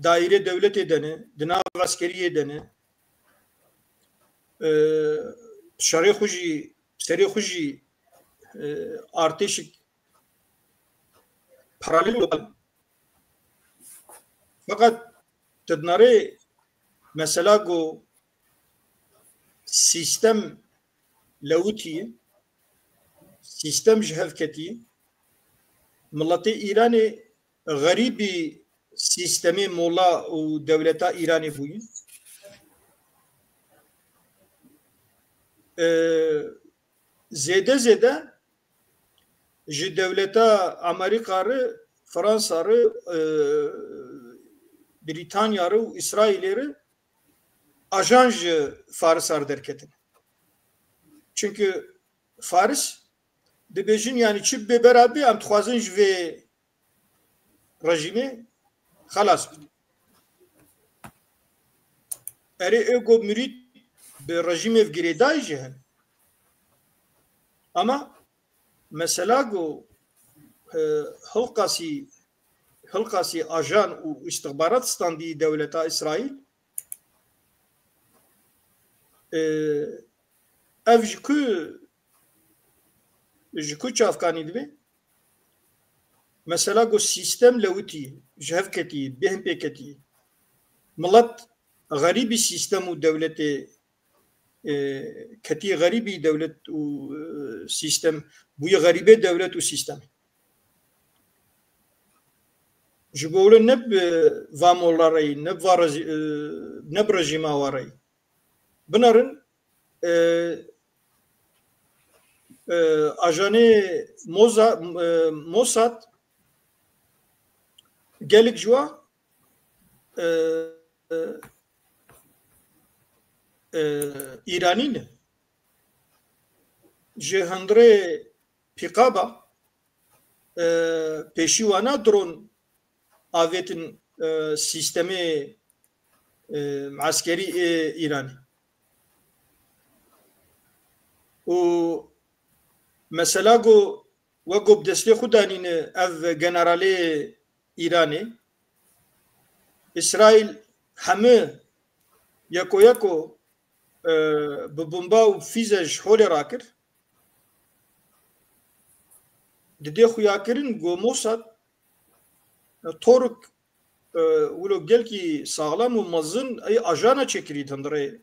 daîrê dewletê de ne, di nav eskeriyê de ne. Ee, şerê xwe jî, serê xwe jî, e, artêşik paralel û Feqet tu dinarê mesela ku sîstem lewitî, sîstem ji hev ketî, miletê Îranê xerîbî sîstemê mola û dewleta Îranê bûyî. Ee, zêde zêde ji dewleta Amerîka re, Fransa re, e, Brîtanya re û Îsraîlê re ajan ji Farisa re derketin. Çimkî Faris dibêjin, yanî çi bê bera bê, em dixwazin ji vê rejîmê xelas bin. Erê, ê ku murîd bi rejîmê ve girêdayî jî hene. Ama mesela ku, e, hilqasî, hilqasî ajan û îstixbarat standî dewleta Îsraîl, e, ev ji ku, ji ku çavkanî dibe? Mesela ku sîstem lewitî, ji hev ketî, bêhn pê ketî. Milet xerîbî sîstem û dewletê, e, ketî xerîbî dewlet û, e, sîstem, bûye xerîbê dewlet û sîstem. Ji bo wilo ne bi va mola re yî, ne bi va rejî-, e, ne bi rejîma wa re yî. Binerin, e, e, ajanê Moza-, e, Mossad gelek ji wa, e, e, e, Îranî ne. Ji hundirê pîqaba, e, pêşî wana dron avêtin, e, sîstemê, e, eskerî ê Îranê. Û mesela ku wek ku bi destê xwe danîne ev generalê Îranê, Îsraîl hemû yeko yeko, e, bi bomba û fîze ji holê rakir. Didê xuyakirin ku Mossad, e, tork, e, wilo gelkî saxlem û mezin ey ajana çêkirî di hundirê,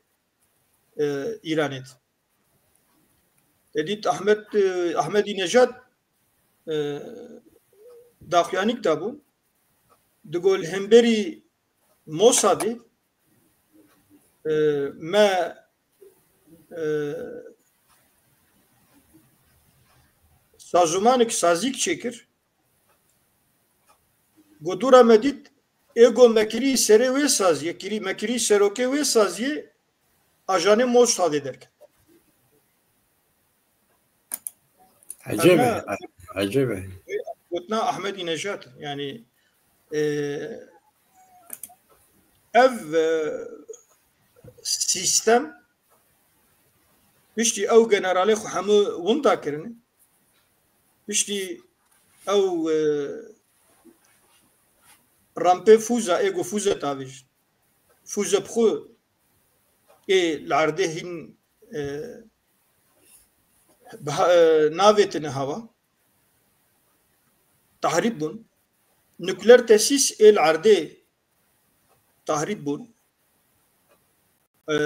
e, Îranê de. Te dît Ahmed, e, Ahmedî Nejad, e, daxuyanîk dabû. Digo li hemberî Mossadê, e, me, e, sazûmanek sazîk çêkir. Go dûra me dît, ê go me kirî serê wê saziyê, kirî, me kirî serokê wê saziyê, ajanê Mossadê derket. Ecêb e, Ana ecêb e. Gotina Ahmedî Nejad, yanî, e, ev, e, sîstem piştî ew generalê xwe hemû winda kirine. Piştî ew, e, rampê fûza, ê ku fûze tavêjin. Fûze bi xwe ê li erdê hîn, e, biha-, e, navêtine hava. Tahrîb bûn. Nukleer tesîs ê li erdê tahrîb bûn. E,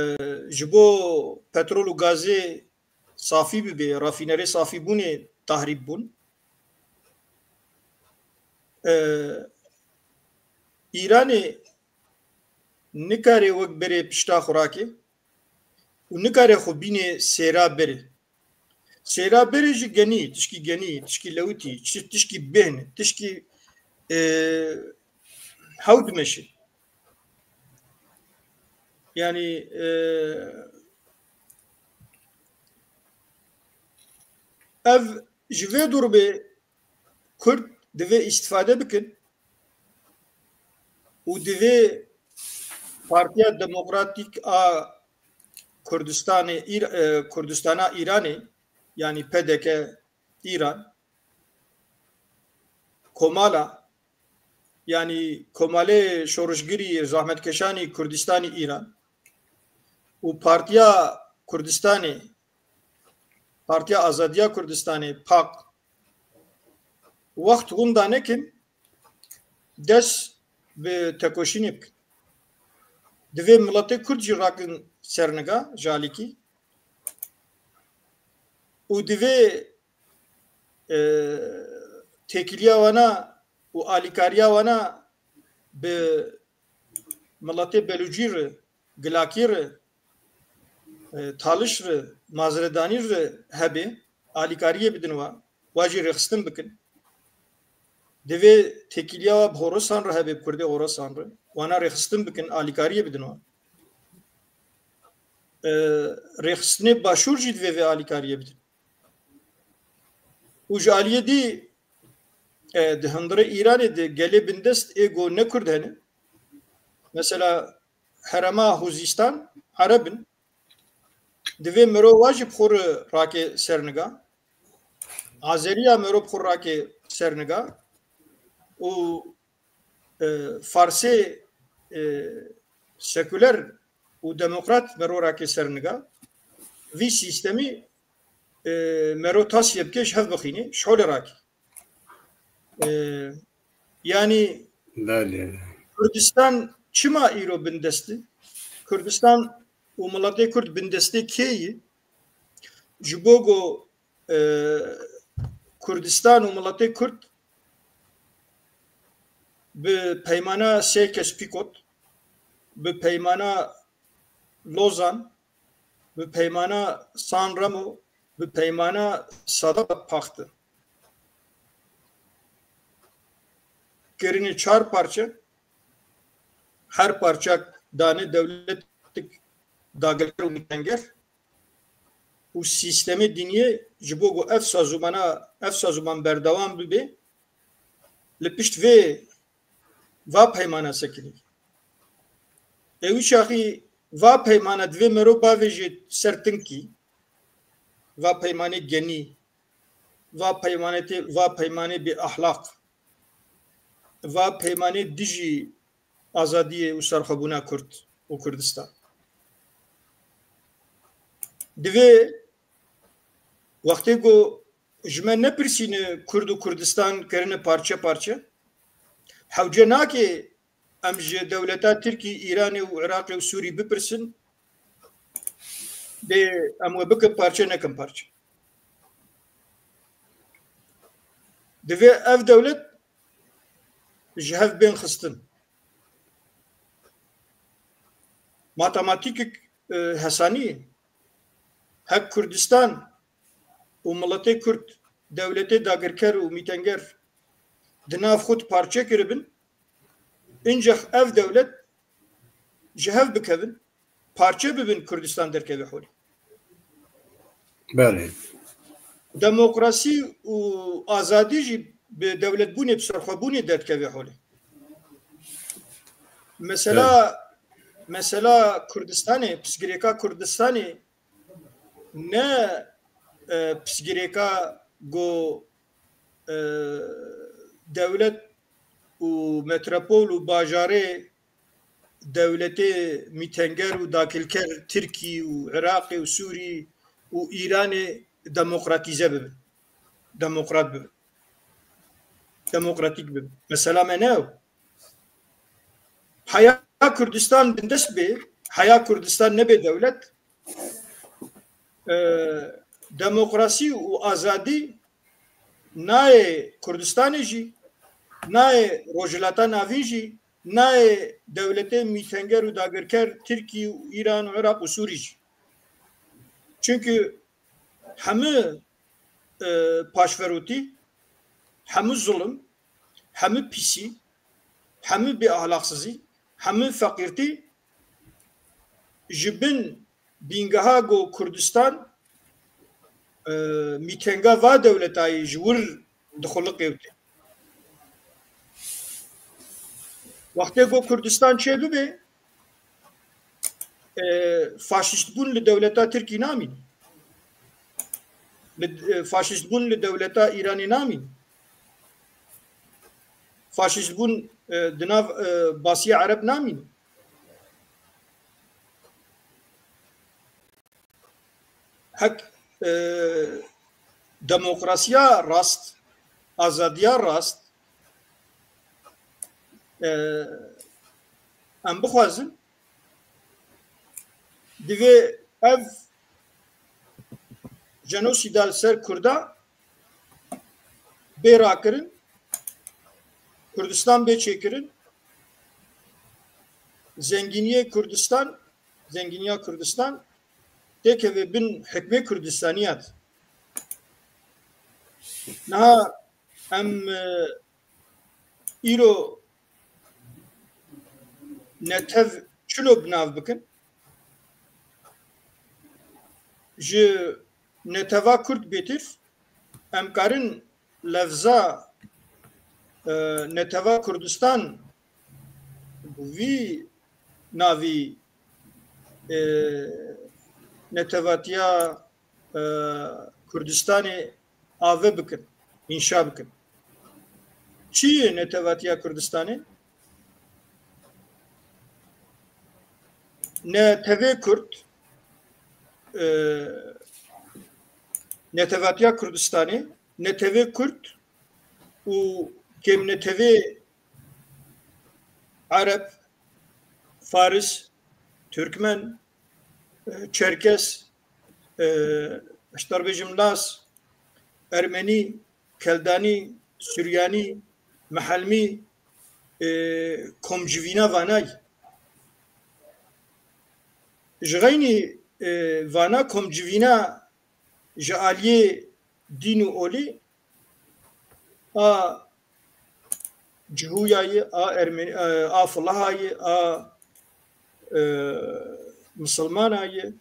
ji bo petrol û gazê safî bibe, rafînerê safîbûnê tahrîb bûn. E, Îranê nikare wek berê pişta xwe rake û nikare xwe bînê sêra berê. Sêra berê jî genî, tişkî genî, tişkî lewitî, çi-, tişkî bêhn, tişkî, e, hew dimeşe. Yanî, e, ev ji vê durbê Kurd divê îstifade bikin û divê Partiya Demokratîk a Kurdistanê, Îr-, e, Kurdistana Îranê, yanî P D K Îran, Komala, yanî Komalê Şorişgirî Zahmetkeşanî Kurdistanî Îran û Partiya Kurdistanê, Partiya Azadiya Kurdistanê, pak, wext winda nekin, dest bi tekoşînê bikin. Divê miletê Kurd jî rakin serniga ji alîkî û divê, e, têkiliya wana û alîkariya wana bi miletê Belûcî re, Gilakî re, e, Taliş re, Mazredanî re hebe, alîkariyê bidin wa, wa jî rêxistin bikin. Divê têkiliya wa bi Horosan re hebe, bi Kurdê Horosan re, wana rêxistin bikin, alîkariyê bidin wa. E, rêxistinê Başûr jî divê vê alîkariyê bidin. Û ji aliyê dî, e, di hundirê Îranê de gelê bindest ê ku ne Kurd hene. Mesela herêma Huzîstan Ereb in. Divê mero wa jî bi xwe re rake serniga. Azeriya mero bi xwe rake serniga. Û, e, Farsê, e, sekuler û demokrat mero rake serniga. Vî sîstemî, e, mero tasîye bike ji hev bixîne, ji holê rake. E, yanî Belê. Kurdistan çima îro bindest e? Kurdistan û miletê Kurd bindestê kê ye? Ji bo ku, e, Kurdistan û miletê Kurd bi peymana Sykes-Picot, bi peymana Lozan, bi peymana San Remo, bi peymana Sadabat paxtin. Kirine çar parçe, her parçak dane dewletik dagirker û mîtenger û sîstemê dîniyê ji bo ku ev sazûmana, ev sazûman berdewam bibe, li pişt vê va peymana sekinî. Ê wî çaxî va peymana divê mero bavêje ser tinkî, va peymanê genî, va peymanê tê, va peymanê bê ahlaq, va peymanê dijî azadiyê û serxwebûna Kurd û Kurdistan. Divê wextê ku ji me nepirsîne Kurd û Kurdistan kirine parçe parçe, hewce nake em ji dewleta Tirkî, Îranê û Iraqê û Sûrî bipirsin, dê em we bikin parçe, nekin parçe. Divê ev dewlet ji hev bên xistin. Matematîkek, e, hesanî ye. Hek Kurdistan û miletê Kurd dewletê dagirker û mîtenger di nav xwe de parçe kiribin, încex ev dewlet ji hev bikevin, parçe bibin, Kurdistan derkeve holê. Belê. Demokrasî û azadî jî bi dewletbûnê, bi serxwebûnê derdikeve holê. Mesela, Belê. Mesela Kurdistanê, pirsgirêka Kurdistanê ne, e, pirsgirêka ku, e, dewlet û metropol û bajarê dewletê mîtenger û dakilker Tirkî û Iraqê û Sûrî û Îranê demokratîze bibin. Demokrat bibin. Demokratîk bibin. Mesela me ne ew. Heya Kurdistan bindest bê, heya Kurdistan nebe dewlet, e, demokrasî û azadî nayê Kurdistanê jî, nayê Rojhilata Navîn jî, nayê dewletê mîtenger û dagirker Tirkî û Îran û Iraq û Sûrî jî. Çimkî hemû, e, paşverotî, hemû zulm, hemû pîsî, hemû bêahlaksizî, hemû feqîrtî ji bin bîngeha ku Kurdistan, e, mîtenga va dewletayî ji wir dixuliqê û tê. Wextê ku Kurdistan çêbibe, e, faşîstbûn li dewleta Tirkî namîne. Li, e, faşîstbûn li dewleta Îranê namîne. Faşîstbûn, e, di nav, e, basiya Ereb namîne. Hek, e, demokrasiya rast, azadiya rast, e, em bixwazin, divê ev jenosîda li ser Kurda bê rakirin, Kurdistan bê çêkirin, zengîniyê Kurdistan, zengîniya Kurdistan têkeve bin hikmê Kurdistaniya de. Niha em, e, îro netev çilo bi nav bikin? Ji neteva Kurd bêtir em karin lefza, e, neteva Kurdistan bi vî navî, e, netevatiya, e, Kurdistanê ave bikin, înşa bikin. Çi ye netevatiya Kurdistanê? Netevê Kurd, e, netevatiya Kurdistanê, netevê Kurd û kêmnetevê Ereb, Faris, Türkmen, e, Çerkes, e, ji te re bêjim Laz, Ermenî, Keldanî, Suryanî, Mihelmî, e, komcivîna vanayî. Ji xeynî, e, vana komcivîna ji aliyê dîn û olî a Cihûya ye, a Ermeni-, e, a Filaha ye, a, e, Misilmana ye,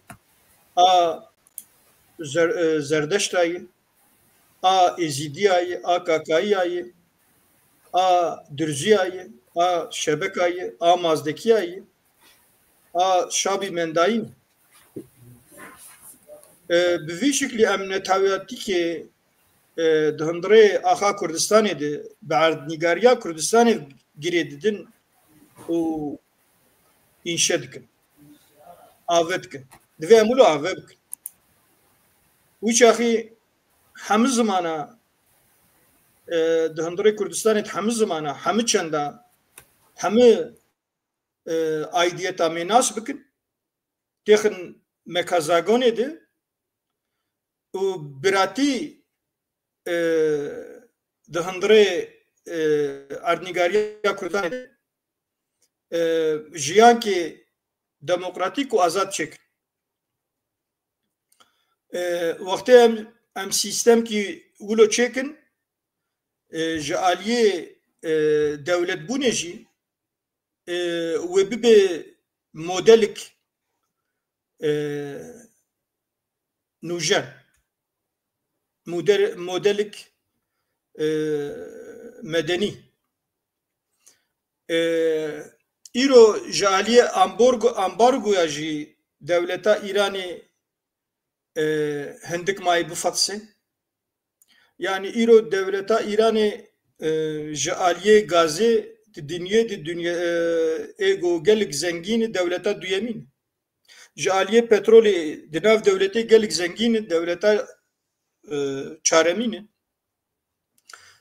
a Zer-, e, Zerdeşta ye, a Êzîdiya ye, a Kakayiya ye, a Dirziya ye, a Şebeka ye, a Mazdekiya ye, a Şabî Mendayîn. E, bi vî şiklî em neteweyatîkê, e, di hundirê axa Kurdistanê de bi erdnîgariya Kurdistanê girê didin û înşe dikin. Ave dikin. Divê em wilo ave bikin. Wî çaxî hemî zimana, e, di hundirê Kurdistanê de hemî zimana, hemî çenda, hemî, e, aidiyeta me nas bikin. Têxin mekazagonê de û biratî, e, di hundirê, e, erdnîgariya Kurdistanê de, e, jiyankê demokratîk û azad çêkin. E, wextê em, em sîstemkî wilo çêkin, e, ji aliyê, e, dewletbûnê jî, e, wê bibe modelik, e, nûjen. Model-, modelik, e, medenî. E, îro ji aliyê amborgo-, ambargoya jî dewleta Îranê, e, hindik mayî bifetise. Yanî îro dewleta Îranê, e, ji aliyê gazê di dinyê, di dinyê, e, ê go gelek zengîn e, dewleta duyemîn e. Ji aliyê petrolê di nav dewletê gelek zengîn e, dewleta, e, çaremîn e.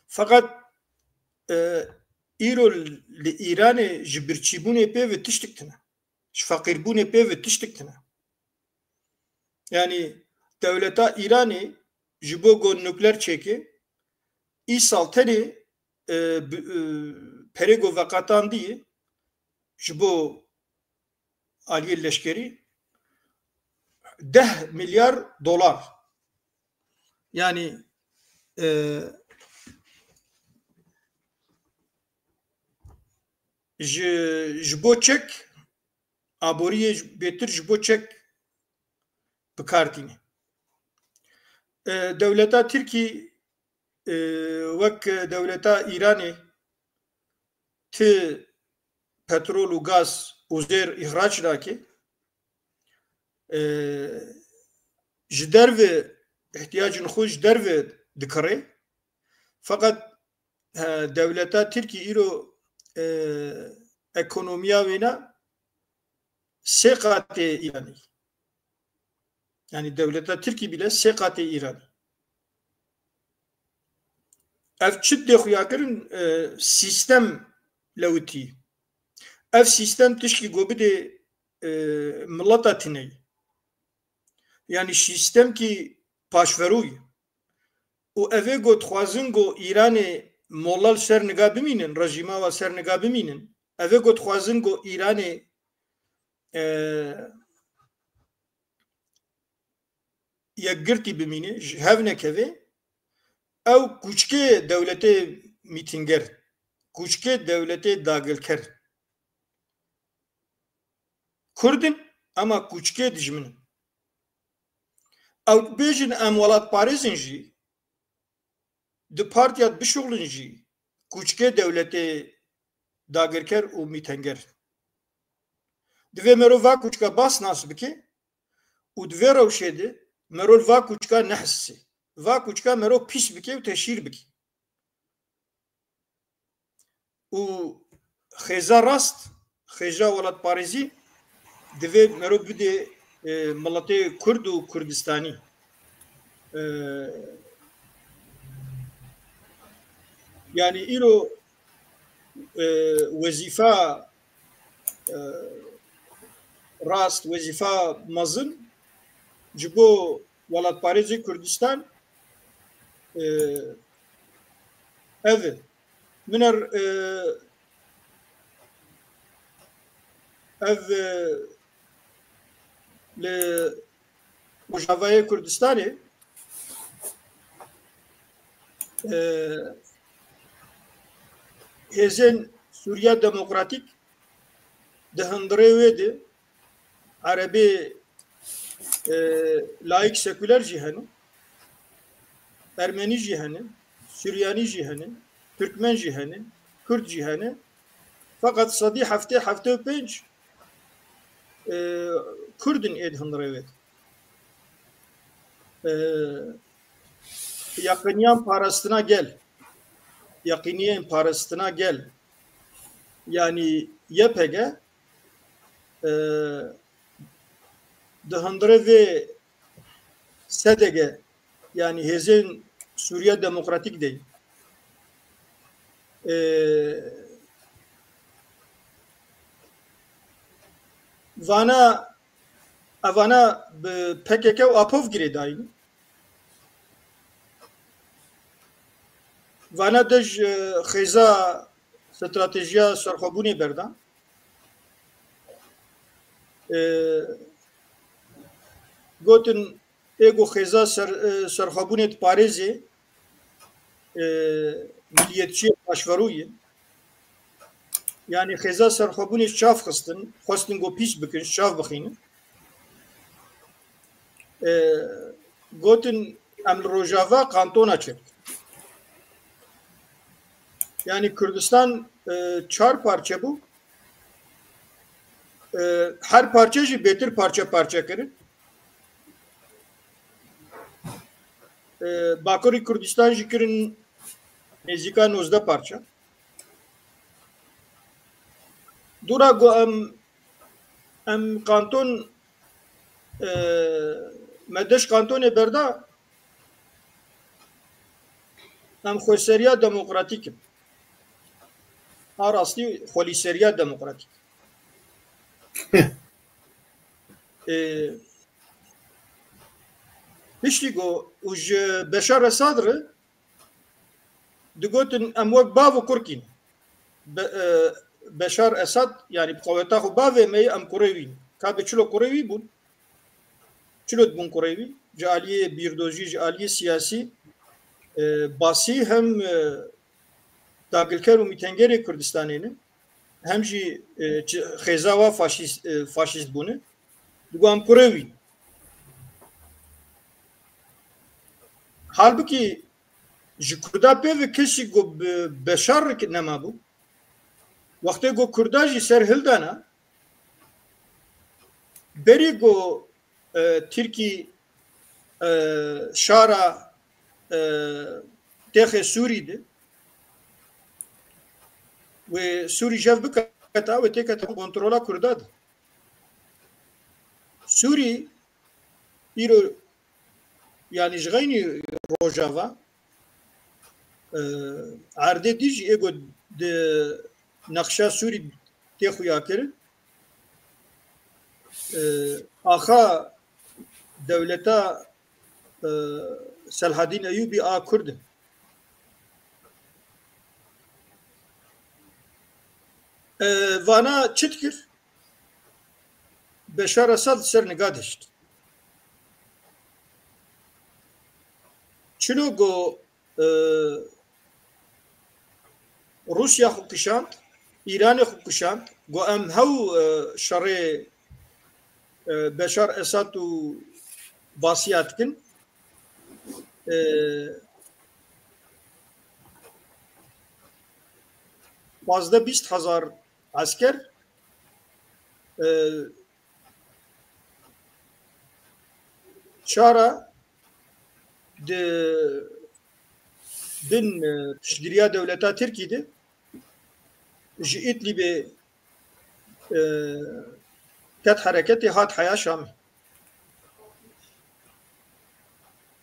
Feqet, e, îro li Îranê ji birçîbûnê pê ve tiştik tune. Ji feqîrbûnê pê ve tiştik tune. Yanî dewleta Îranê ji bo go nukleer çêke, îsal tenê, e, bi, e, perê go veqetandiye ji bo aliyê leşkerî deh milyar dolar. Yanî, e, ji, ji bo çek, aboriyê ji, bêtir ji bo çek bi kar tîne. E, dewleta Tirkî, e, wek dewleta Îranê ti petrol û gaz û zêr îxrac nake. e, ji derve, ihtiyacên xwe ji derve dikirê. Feqet, e, dewleta Tirkî îro, e, ekonomiya wêne sê qatê Îranî. Yani dewleta Tirkî bile sê qatê Îranî. Ev çi dê xuya kirin, e, sîstem lewitî. Ev sîstem tişkî go bidê, e, mileta tineyî. Yani sîstemkî paşverûyî. Û evê go dixwazin go Îranê molla li ser niga bimînin, rejîma wa ser niga bimînin, evê go dixwazin go Îranê, e, yekgirtî bimîne, ji hev nekeve, ew kûçkê dewletê mîtînger, kûçkê dewletê dagirker. Kurd in, ama kûçkê dijmin in. Ew bêjin em welatparêz in jî, di partiya bişuxulin jî, kûçkê dewletê dagirker û mîtenger. Divê merov va kûçka bas nas bike û di vê rewşê de merov va kûçka nehissê. Va kûçka merov pîs bike û teşhîr bike. Û xêza rast, xêza welatparêzî divê mero bidê, e, miletê Kurd û Kurdistanî. E, yani îro, e, wezîfa, e, rast, wezîfa mezin ji bo welatparêzê Kurdistan, e, ev e. Min er, e, ev, e, li Rojavayê Kurdistanê, e, hêzên Sûriya Demokratîk di hundirê wê de Erebê, e, laîk sekuler jî hene, Ermenî jî hene, Suryanî jî hene, Tirkmen jî hene, Kurd jî hene. Feqet sedî heftê, heftê û pênc, e, Kurd in ê di hundirê wê de. E, yaqiniyan parastina gel, yaqiniyên parastina gel, yani Y P G, e, di hundirê vê S D G, yani Hêzên Sûriya Demokratîk de, e, vana, evana bi P K K û Apo ve girêdayî ne. Vana dij, e, xêza stratejiya serxwebûnê berda. E, gotin, ê ku xêza ser, e, serxwebûnê diparêzê, e, miliyetçiyê paşverû ye. Yani xêza serxwebûnê çav xistin, xwestin ku pîs bikin, çav bixînin. E, gotin, em li Rojava kantona çêbikin. Yani Kurdistan, e, çar parçe bû. E, her parçe jî bêtir parçe parçe kirin. E, Bakurê Kurdistan jî kirin nêzîka nozdeh parçe. Dûra ku em, em kanton, e, me deş kantonê berda, em xweseriya demokratîk in. A rastî xwelîseriya demokratîk. E, piştî ku û ji Beşar Esad re digotin, em wek bav û kurkîn. Be-, e, Beşar Esad, yani bi qeweta xwe bavê me ye, em kurê wî ne. Ka bi çilo kurê wî bûn? Çilo dibûn kurê wî? Ji aliyê bîrdojî, ji aliyê siyasî, e, basî hem, e, dagilker û mîtengerê Kurdistanê ne, hem jî, e, çi-, xêza wa faşîst, e, faşîst bûne. Digo em kurê wî. Halbikî ji Kurda pê ve kesî ku bi Beşar re nemabû. Wextê ku Kurda jî ser hildana, berî ku e, Tirkî, e, şara, e, texê Sûrî de, wê Sûrî jev biketa, wê têketa kontrola Kurda de. Sûrî îro, yanî ji xeynî Rojava, e, erdê dî jî ê ku di nexşa Sûrî tê xuya kirin, e, axa dewleta, e, Selhadîn Eyûbî a Kurd in. E, vana çi dikir? Beşar Esad li ser niga dişt. Çilo ku, e, Rûsya xwe kişand, Îranê xwe kişand, ku em hew, e, şerê, e, Beşar Esad û Basiya dikin. E, pazdeh bîst hezar esker, e, şara di bin, e, piştgiriya dewleta Tirkî de ji Îdlîbê, e, ket hereketê, hat heya Şamê.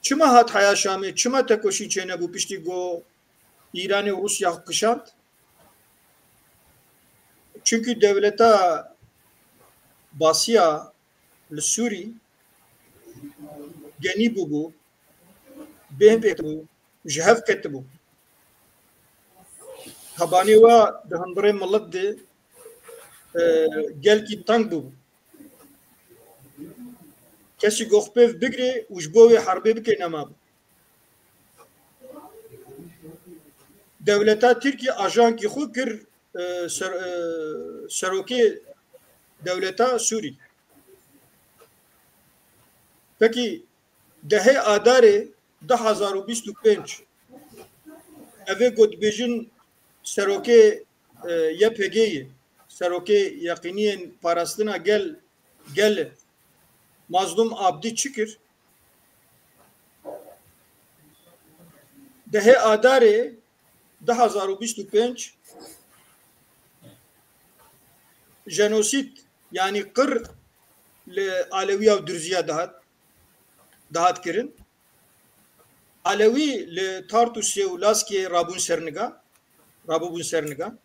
Çima hat heya Şamê? Çima tekoşîn çênebû piştî ku Îranê û Rûsya xwe kişand? Çimkî dewleta Basiya li Sûrî genî bûbû, bêhn pêk bû, ji hev ketibû. Hebanê wa di hundirê milet de, e, gelkî teng bûbû. Kesî ku xwe pêv bigirê û ji bo wê herbê bike nemabû. Dewleta Tirkî ajankî xwe kir, e, ser-, e, serokê dewleta Sûrî. Pekî dehê Adarê du hezar û bîst û pênc, ev ê ku dibêjin serokê, e, Y P G'yê, serokê Yeqîniyên Parastina Gel, Gel, Mazlûm Abdî çi kir? Dehê Adarê du hezar û bîst û pênc jenosîd, yanî qir li Alewiya û Durziya dihat, dihat kirin. Alewî li Tartûsê û Laskê rabûn ser niga, rabûbûn ser niga.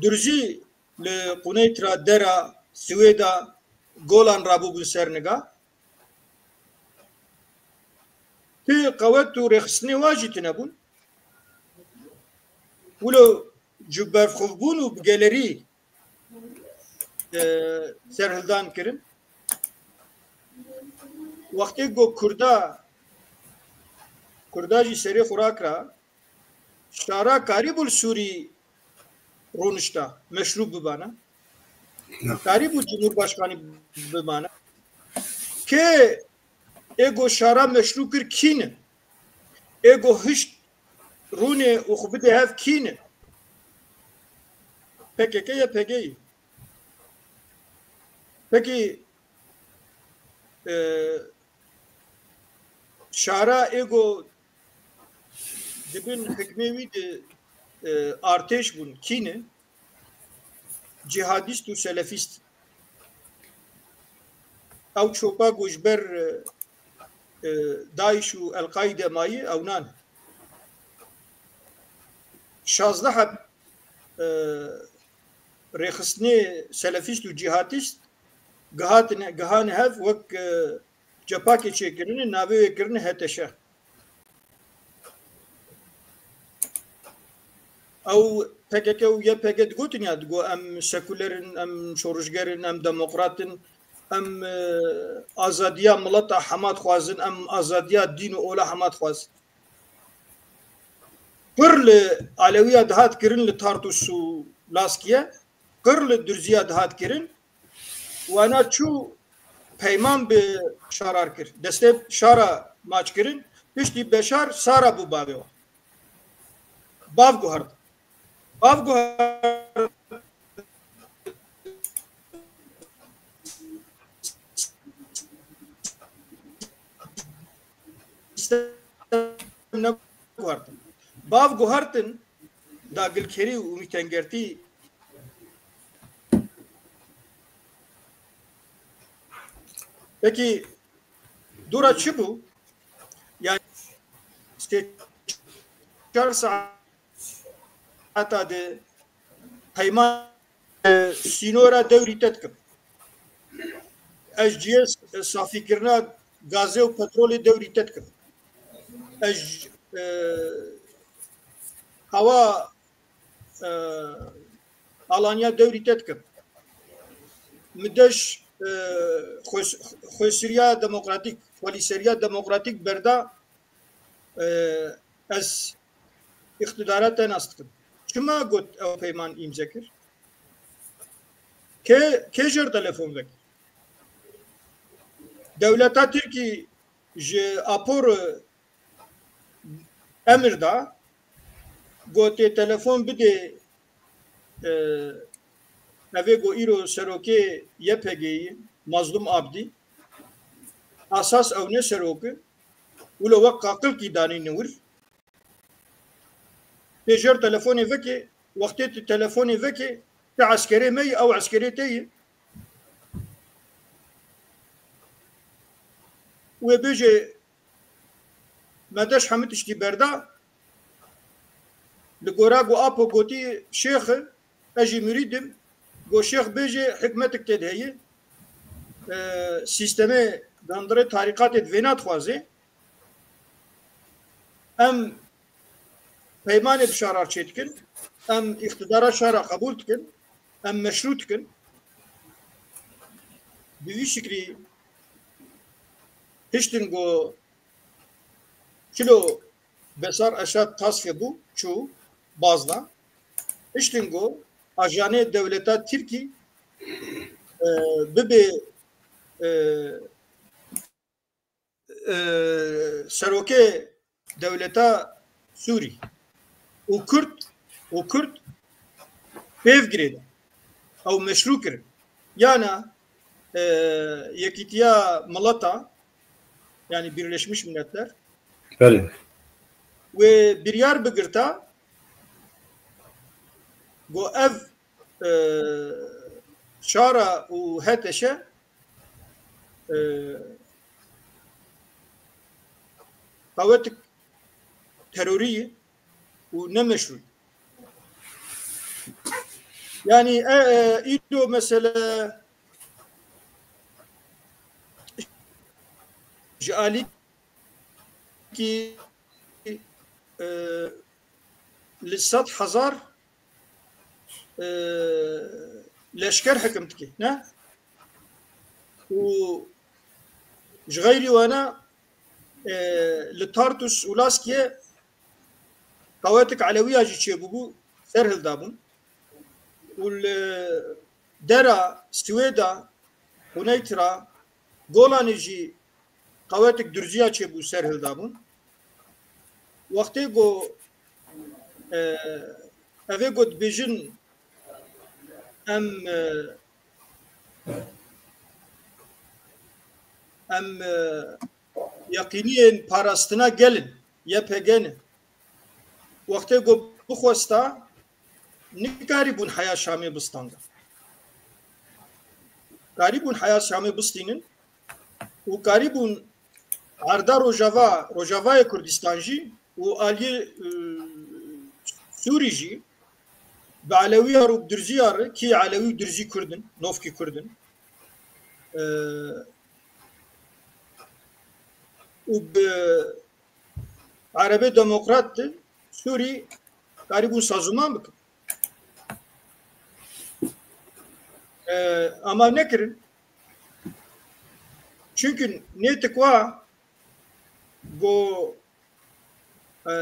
Durzî li Quneytra, Dera, Siwêda, Golan rabûbûn ser niga. Ti qewet û rêxistinê wa jî tune bûn. Wilo ji berxwebûn û bi gelerî, e, serhildan kirin. Wextê ku Kurda, Kurda jî serê xwe rakira, şara karîbû li Sûrî rûnişta, meşrû bibana. Karîbû Cumhurbaşkanî bibana. Kê ê ku şara meşrû kir kî ne? Ê ku hişt rûnê û xwe bidê hev kî ne? P K K ya Y P G'yê. Pekî, e, şara ê ku di bin hikmê wî de, e, artêş bûn, kî ne? Cîhadîst û selefîst. Ew çopa ku ji ber, e, e, DAIŞ û El-Qaîde mayî, ew nan. Şazdeh heb, e, rêxistinê selefîst û cîhadîst gihatine, gihane hev wek, e, cepakê çêkirine, navê wê kirine H T Ş. Ew P K K û Y P G digotin ya, digo em sekuler in, em şorişger in, em demokrat in, em, e, azadiya mileta hema dixwazin, em azadiya dîn û ola hema dixwazin. Pir li Alewiya dihat kirin li Tartus û Laskiye, qir li Durziya dihat kirin, wana çû peyman bi şarar kir. Destê şara maç kirin, piştî Beşar Sara bû bavê wan. Bav guhert. Bav guhert. neguhertin. Bav guhertin dagilkerî û mîtengertî. Pekî dûra çi bû? Yani sê çar saeta de peyman, e, sînora dewrî te dikim. Ez cihê safîkirina gazê û petrolê dewrî te dikim. Ez, e, hewa, e, alanya dewrî te dikim. Mi deş, e, xwes-, xweseriya demokratîk, xwelîseriya demokratîk berda, e, ez îqtidara te nas dikim. Çima got ew peyman îmze kir? Kê, kê jêr telefon vekir? Dewleta Tirkî ji apor emir da, gotê telefon bidê, e, evê ku îro serokê Y P G'yî, Mazlûm Abdî, asas ew ne serok e, wilo wek qaqilkî danîne wir. Tê jêr telefonê vekê, wextê tu telefonê vekê, tu eskerê me yî, ew eskerê te yî. Wê bêje, me deş hemî tiştî berda, li gora ku Apo gotî şêx e, ez jî mirîd im, got şêx bêje hikmetik tê de heye, e, sîstemê dandirê tarîqatê di vêna dixwaze. Em peymanê bi şara çêdikin, em îqtidara şara qebûl dikin, em meşrû dikin. Bi vî şiklî hiştin ku çilo Besar Eşat tasfê bû, çû, baz da. Hiştin ku ajanê dewleta Tirkî, e, bibe, e, e, serokê dewleta Sûrî û Kurd, û Kurd pêv girêda. Ew meşrû kirin. Yana, e, Yekîtiya Mileta, yani Birleşmiş Milletler, Belê. Wê biryar bigirta, got ev, e, şara û HTŞ, e, qewetik terorî ye û ne meşrû ye. Yani, e, e, îro mesele ji alîkî, e, li sed hezar, e, leşker hekim dike, ne? Û ji xeyrî wana, e, li Tartus û Laskiye qewetik Elewiya jî çêbûbû, ser hildabûn. Û li dera Swêda, Huneytra, Golanê jî qewetik Durziya çêbû, ser hildabûn. Wextê ku, e, evê ku dibêjin em, e, em, e, yeqîniyên parastina gel in, Y P G ne. Wextê ku bixwesta, nikarîbûn heya Şamê bistanda. Karîbûn heya Şamê bistînin û karîbûn erda Rojava, Rojavayê Kurdistan jî û aliyê, e, Sûrî jî bi Elewiya re û bi Durziya re, kî Elewî û Durzî Kurd in, novkî Kurd in. E, û bi Erebê demokrat de Sûrî karîbûn sazûman bikin. E, ama nekirin. Çimkî nêtikwa ku, e,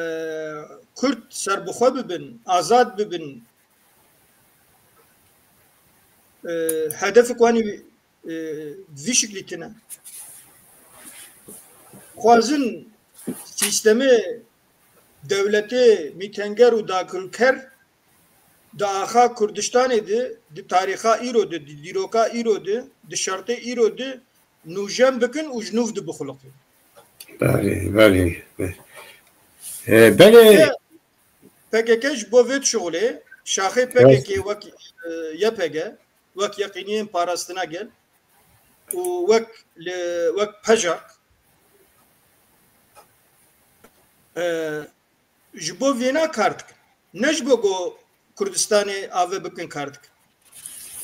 Kurd serbixwe bibin, azad bibin, e, hedefek wanî, e, vî şiklî tine. Xwazin sîstemê dewletê mîtenger û dagirker di axa Kurdistanê de, di tarîxa îro de, di dîroka îro de, di şertê îro de nûjen bikin û ji nûv dibixuliqin. Belê, belê. E, belê. P K K ji bo vê şixulê, şaxê P K K wek, e, Y P G, wek Yeqîniyên Parastina Gel û wek li, wek PJAK, e, ji bo vêna kar dikin. Ne ji bo ku Kurdistanê ave bikin kar dikin.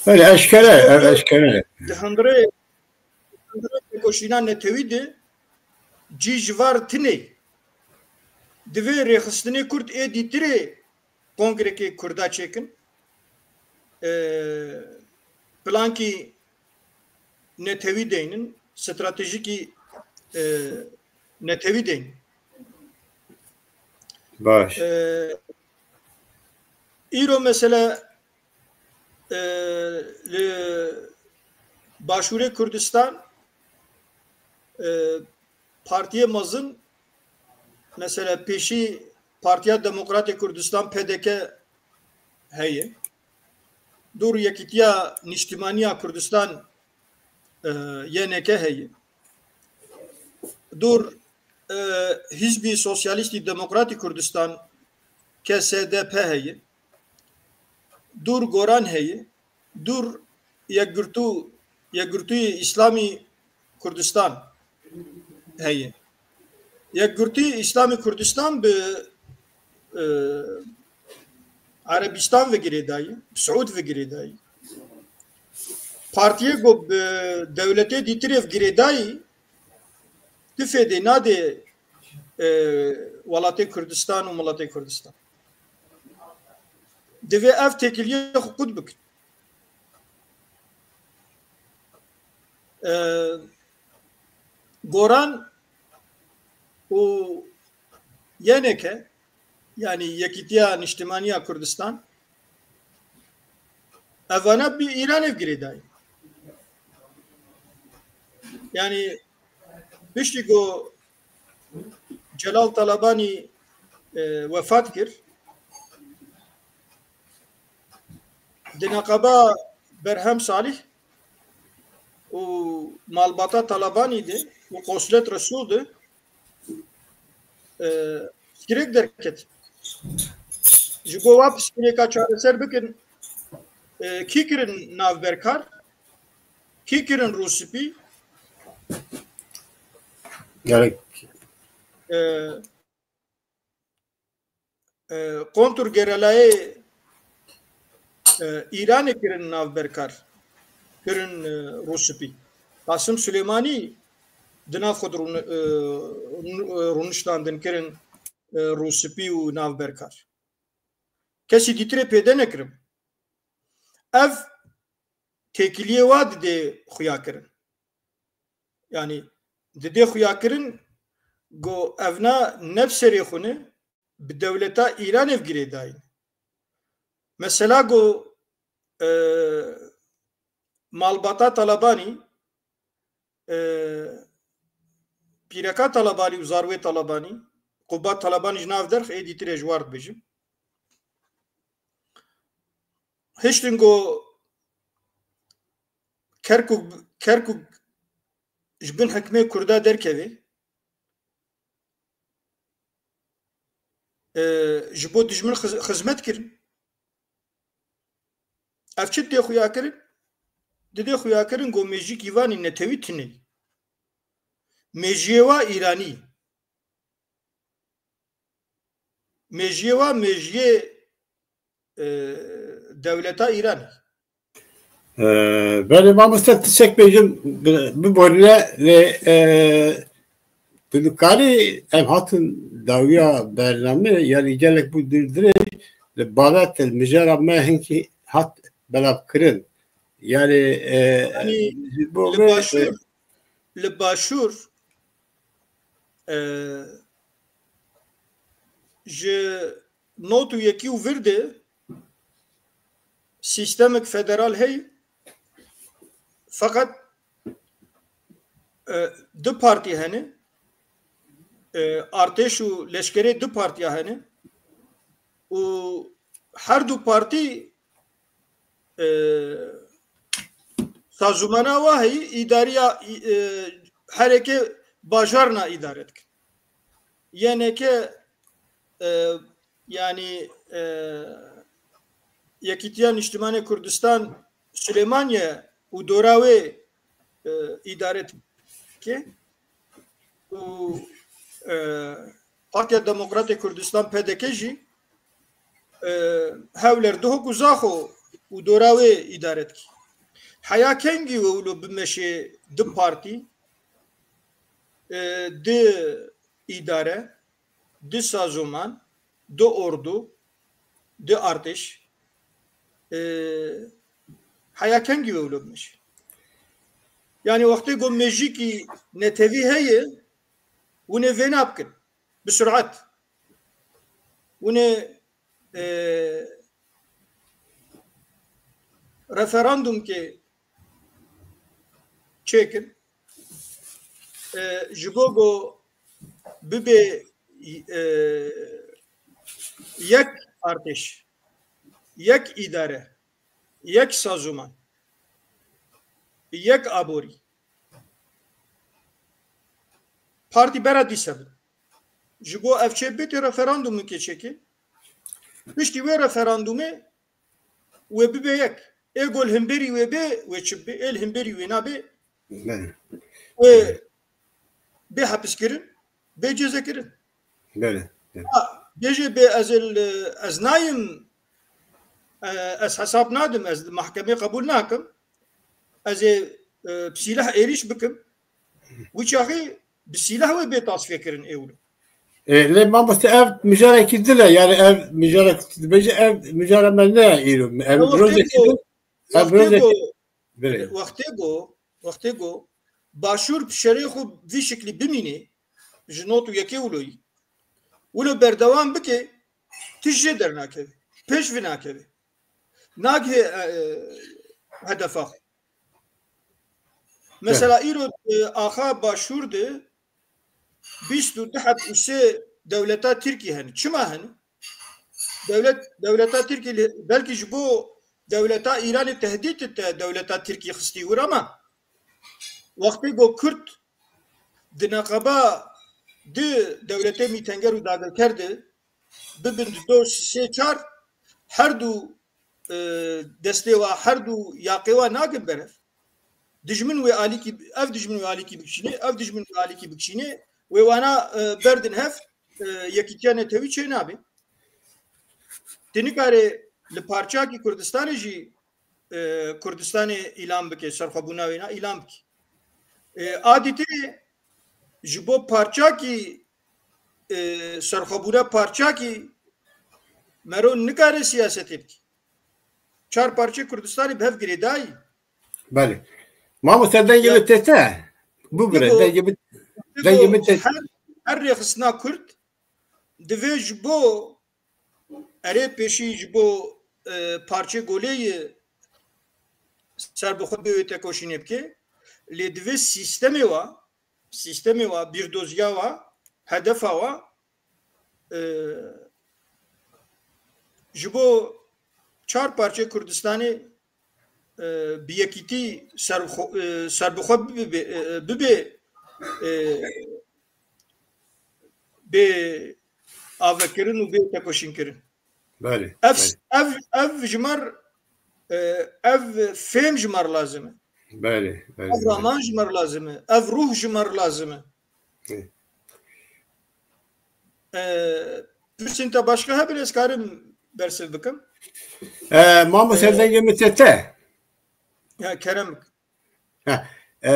Belê, eşkere, ev eşkere. Di hundirê, di hundirê tekoşîna netewî de cî ji var tune. Divê rêxistinê Kurd ê dîtirê kongrekê Kurda çêkin. E, plankî netewî deynin, stratejîkî, e, netewî deynin. Baş. E, îro mesela, e, li Başûrê Kurdistan, e, partiyê mezin, mesela pêşî Partiya Demokratê Kurdistan, P D K, heye. Dûr Yekîtiya Niştimaniya Kurdistan, e, Y N K heye. Dûr, e, Hizbî Sosyalîstî Demokratî Kurdistan, K S D P heye. Dûr Goran heye. Dûr Yekgirtû, Yekgirtûyê Îslamî Kurdistan heye. Yekgirtî Îslamî Kurdistan bi, e, Erebistan ve girêdayî, bi Siûd ve girêdayî. Partiyê ku bi dewletê dîtirê ve girêdayî, ti fêdê nadê, e, welatê Kurdistan û miletê Kurdistan. Divê ev têkiliyê xwe qut bikin. E, Goran û Y N K, yanî Yekîtiya Niştimaniya Kurdistan, evana bi Îranê ve girêdayî. Yanî piştî ku Celal Talabanî, e, wefat kir, di neqeba Berhem Salih û malbata Talabanî de û Qoslet Resul de, e, pirsgirêk derket. Ji bo wa pirsgirêka çareser bikin, e, kî kirin navberkar? Kî kirin rûspî? Gerek. E, e, kontrgerelayê, e, Îranê kirin navberkar, kirin, e, rûspî. Qasim Sulêmanî di nav xwe de rûn-, e, rûn-, e, rûniştandin, kirin, e, rûspî û navberkar. Kesî dîtirê pêde nekirin. Ev têkiliyê wa didê xuya kirin. Yanî didê xuya kirin ku evna ne bi serê xwe ne, bi dewleta Îranê ve girêdayî ne. Mesela ku, e, malbata Talabanî, e, pîreka Talabanî û zarwê Talabanî, Qubat Talabanî ji nav derx ê dîtirê ji war dibêjim. Hiştin ku Kerkûk, Kerkûk ji bin hikmê Kurda derkeve, e, ji bo dijmin xiz-, xizmet kirin. Ev çi dê xuya kirin? Didê xuya kirin ku mêjîkî vanî netewî tune. Mêjiyê wa Îranî. Mêjiyê wa mêjiyê, e, dewleta Îranê. E, belê mamoste, tiştek bêjim, bi-, biborîne lê, e, tu dikarî em hatin dawiya bername, yanî gelek bû dûr dirêj, li bala te, li mijara me hinkî hat belavkirin. Yanî, e, Yanî ji bo li vê, Başûr, e, li Başûr, e, ji nod û yekî û vir de sîstemek federal heye, feqet, e, du partî hene, e, artêş û leşkerê du partiya hene û her du partî, e, sazûmana wa heyî, îdariya, e, herêkê bajarna îdare dikin. Y N K, e, yanî, e, Yekîtiya Niştimanê Kurdistan Silêmaniye û dora wê, e, îdare dike. Û, e, Partiya Demokratê Kurdistan, P D K, jî, e, Hewler, Duhok û Zaxo û dora wê îdare dike. Heya kengî wewlo bimeşe du partî, e, du îdare, du sazoman, du ordu, du artêş, e, heya kengî wewlo bimeşe. Yanî wextê ku mejîkî netewî heye, hûn ê vê nabikin. Bi surat. Hûn ê, e, referandum ke çêkin, e, ji bo ku bibe, e, yek artêş, yek îdare, yek sazoman, yek aborî. Partî bera dîse bin. Ji bo ev çê bêtê referandumê ke çêke. Piştî wê referandumê wê bibe yek. Ê ku li hemberî wê bê, wê çi bê, ê li hemberî wê nabê, Belê. Wê bê hepiskirin, bê cezekirin. Belê. Belê. Ha, bêjê bê ez ê li, ez nayim, e, ez hesab nadim, ez li mahkemê qebûl nakim. Ez ê, e, bi sîleh êrîş bikim. Wî çaxê bi sîleh wê bê tasfiyekirin ê wilo. E, lê mamoste ev mijarekî dil e, yani ev mijarek dibêje ev mijara me ne îro. Ev Ew wextê rojekî ku, dil, ev wextê rojekî ku, Belê. wextê ku, wextê ku Başûr bi şerê xwe vî şiklî bimîne, ji not û yekê wilo yî. Wilo berdewam bike, tişt jê dernakeve. Pêş vinakeve. Nagihê, e, e, hedefa xwe. Mesela îro, e, axa Başûr de bîst û du heb û sê dewleta Tirkî hene. Çima hene? Dewlet, dewleta Tirkî li, belkî ji bo dewleta Îranê tehdît te dewleta Tirkî xistî wir ama wextê ku Kurd di neqeba di dewletê mîtenger û dagirker de bibin di do sê çar, her du, e, destê wa, her du yaqê wa nagin berev. Dijmin wê alîkî, ev dijmin wê alîkî bikişînê, ev dijmin wê alîkî bikişînê, wê wana, e, berdin hev, e, yekîtiya netewî çê nabe. Tu nikarê li parçakî Kurdistanê jî, e, Kurdistanê îlan bike, serxwebûna wêna îlan bike. E, a dîtirê ji bo parçakî, e, serxwebûna parçakî mero nikare siyasetê bike. Çar parçê Kurdistanê bi hev girêdayî. Belê. Mamoste dengê Ya, min tê te. Bû gire, Digo, dengê min, Digo, dengê min tê her, her rêxistina Kurd divê ji bo erê pêşî ji bo, e, parçê golê yê serbixwe bê wê tekoşînê bike. Lê divê sîstemê wa, sîstemê wa, bîrdoziya wa, hedefa wa, e, ji bo çar parçê Kurdistanê, e, bi yekîtî serxwe-, e, serbixwe bibe, e, e, bibe, e, bê avekirin û bê tekoşînkirin. Belê, Ev, belê. ev, ev ji me r, e, ev fêm ji me r lazim e. Belê, belê, Ev belê. raman ji me r lazim e. Ev ruh ji me r lazim e. Hı. E, pirsên te başka hebin ez karim bersiv bikim. E, Mamo E, Serdengê min tê te. Ya, kerem bik. Ha, e,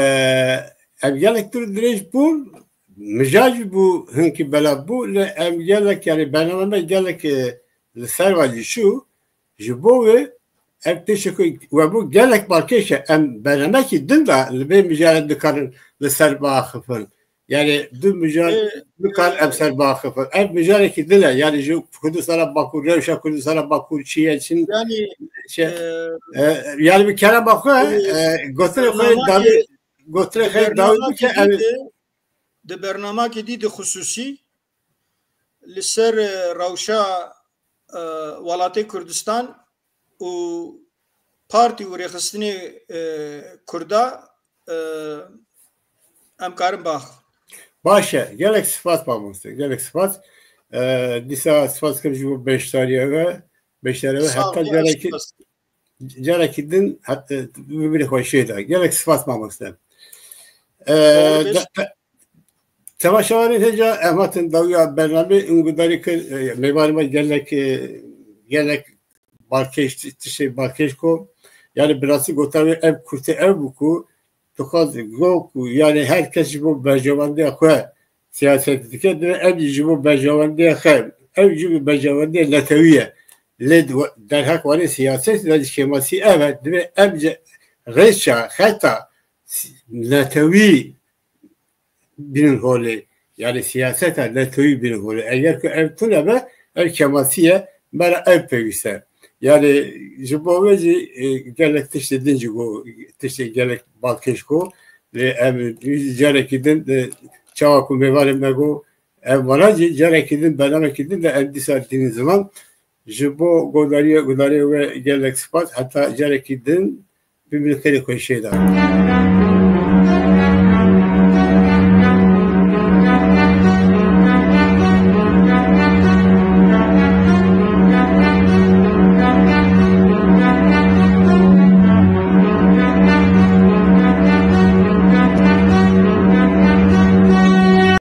ev gelek tu dirêj bûn, mija jî bû hinkî belav bû, lê em gelek, yani bername me gelek, e, li ser ve jî şû, ji bo wê ev tiştek we bû gelek balkêş e, em bernamekî din de li vê mijare dikarin li ser biaxifin. Yani du mijar Ee, nikar e, em ser biaxifin. Ev mijarekî din e. Yani ji Kurdistana Bakur, rewşa Kurdistana Bakur çi ye, çin yani, şey, e, e, yani bi kerema xwe, e, e, gotinê xwe bernamekê, dawî, gotinê xwe dawî bike, ev di bernamekê dî di xusûsî li ser, e, rewşa, e, welatê Kurdistan û partî û rêxistinê, e, Kurda, e, em karin biaxivin. Baş e. Gelek spas mamoste. Gelek spas. E, dîsa spas kim ji bo beşdariya we. Beşdariya we heta gelekî carekî din birbirê xwe şêda. Gelek spas mamoste. Temaşevanên hêja em hatin dawiya bernamê û gudarî kir, mêvanê me gelek gelek balkêş, tiştê balkêş ku, yani bi rastî gotarê ev kurtê ev bû ku dixwaz go ku yani her kes ji bo berjewendiya xwe siyaset dike, divê ev jî ji bo berjewendiya xwe, ev jî bi berjewendiya netewî ye. Lê derheq warê siyaset de jî kêmasî ev e, divê em rêça xeta netewî bînin holê. Yani siyaseta netewî bînin holê. Eger ku ev tune be, ev kêmasî ye, me re ev pêwîst e. Yani ji bo vê jî gelek tiştê din jî got, tiştê gelek balkêş got. Lê em carekî din çawa ku mêvanê me got, ev vana jî carekî din, bernamekî din de em dîsa dînin ziman. Ji bo godariya, gudarê we gelek spas. Heta carekî din bimînin xêrê xwe şêda.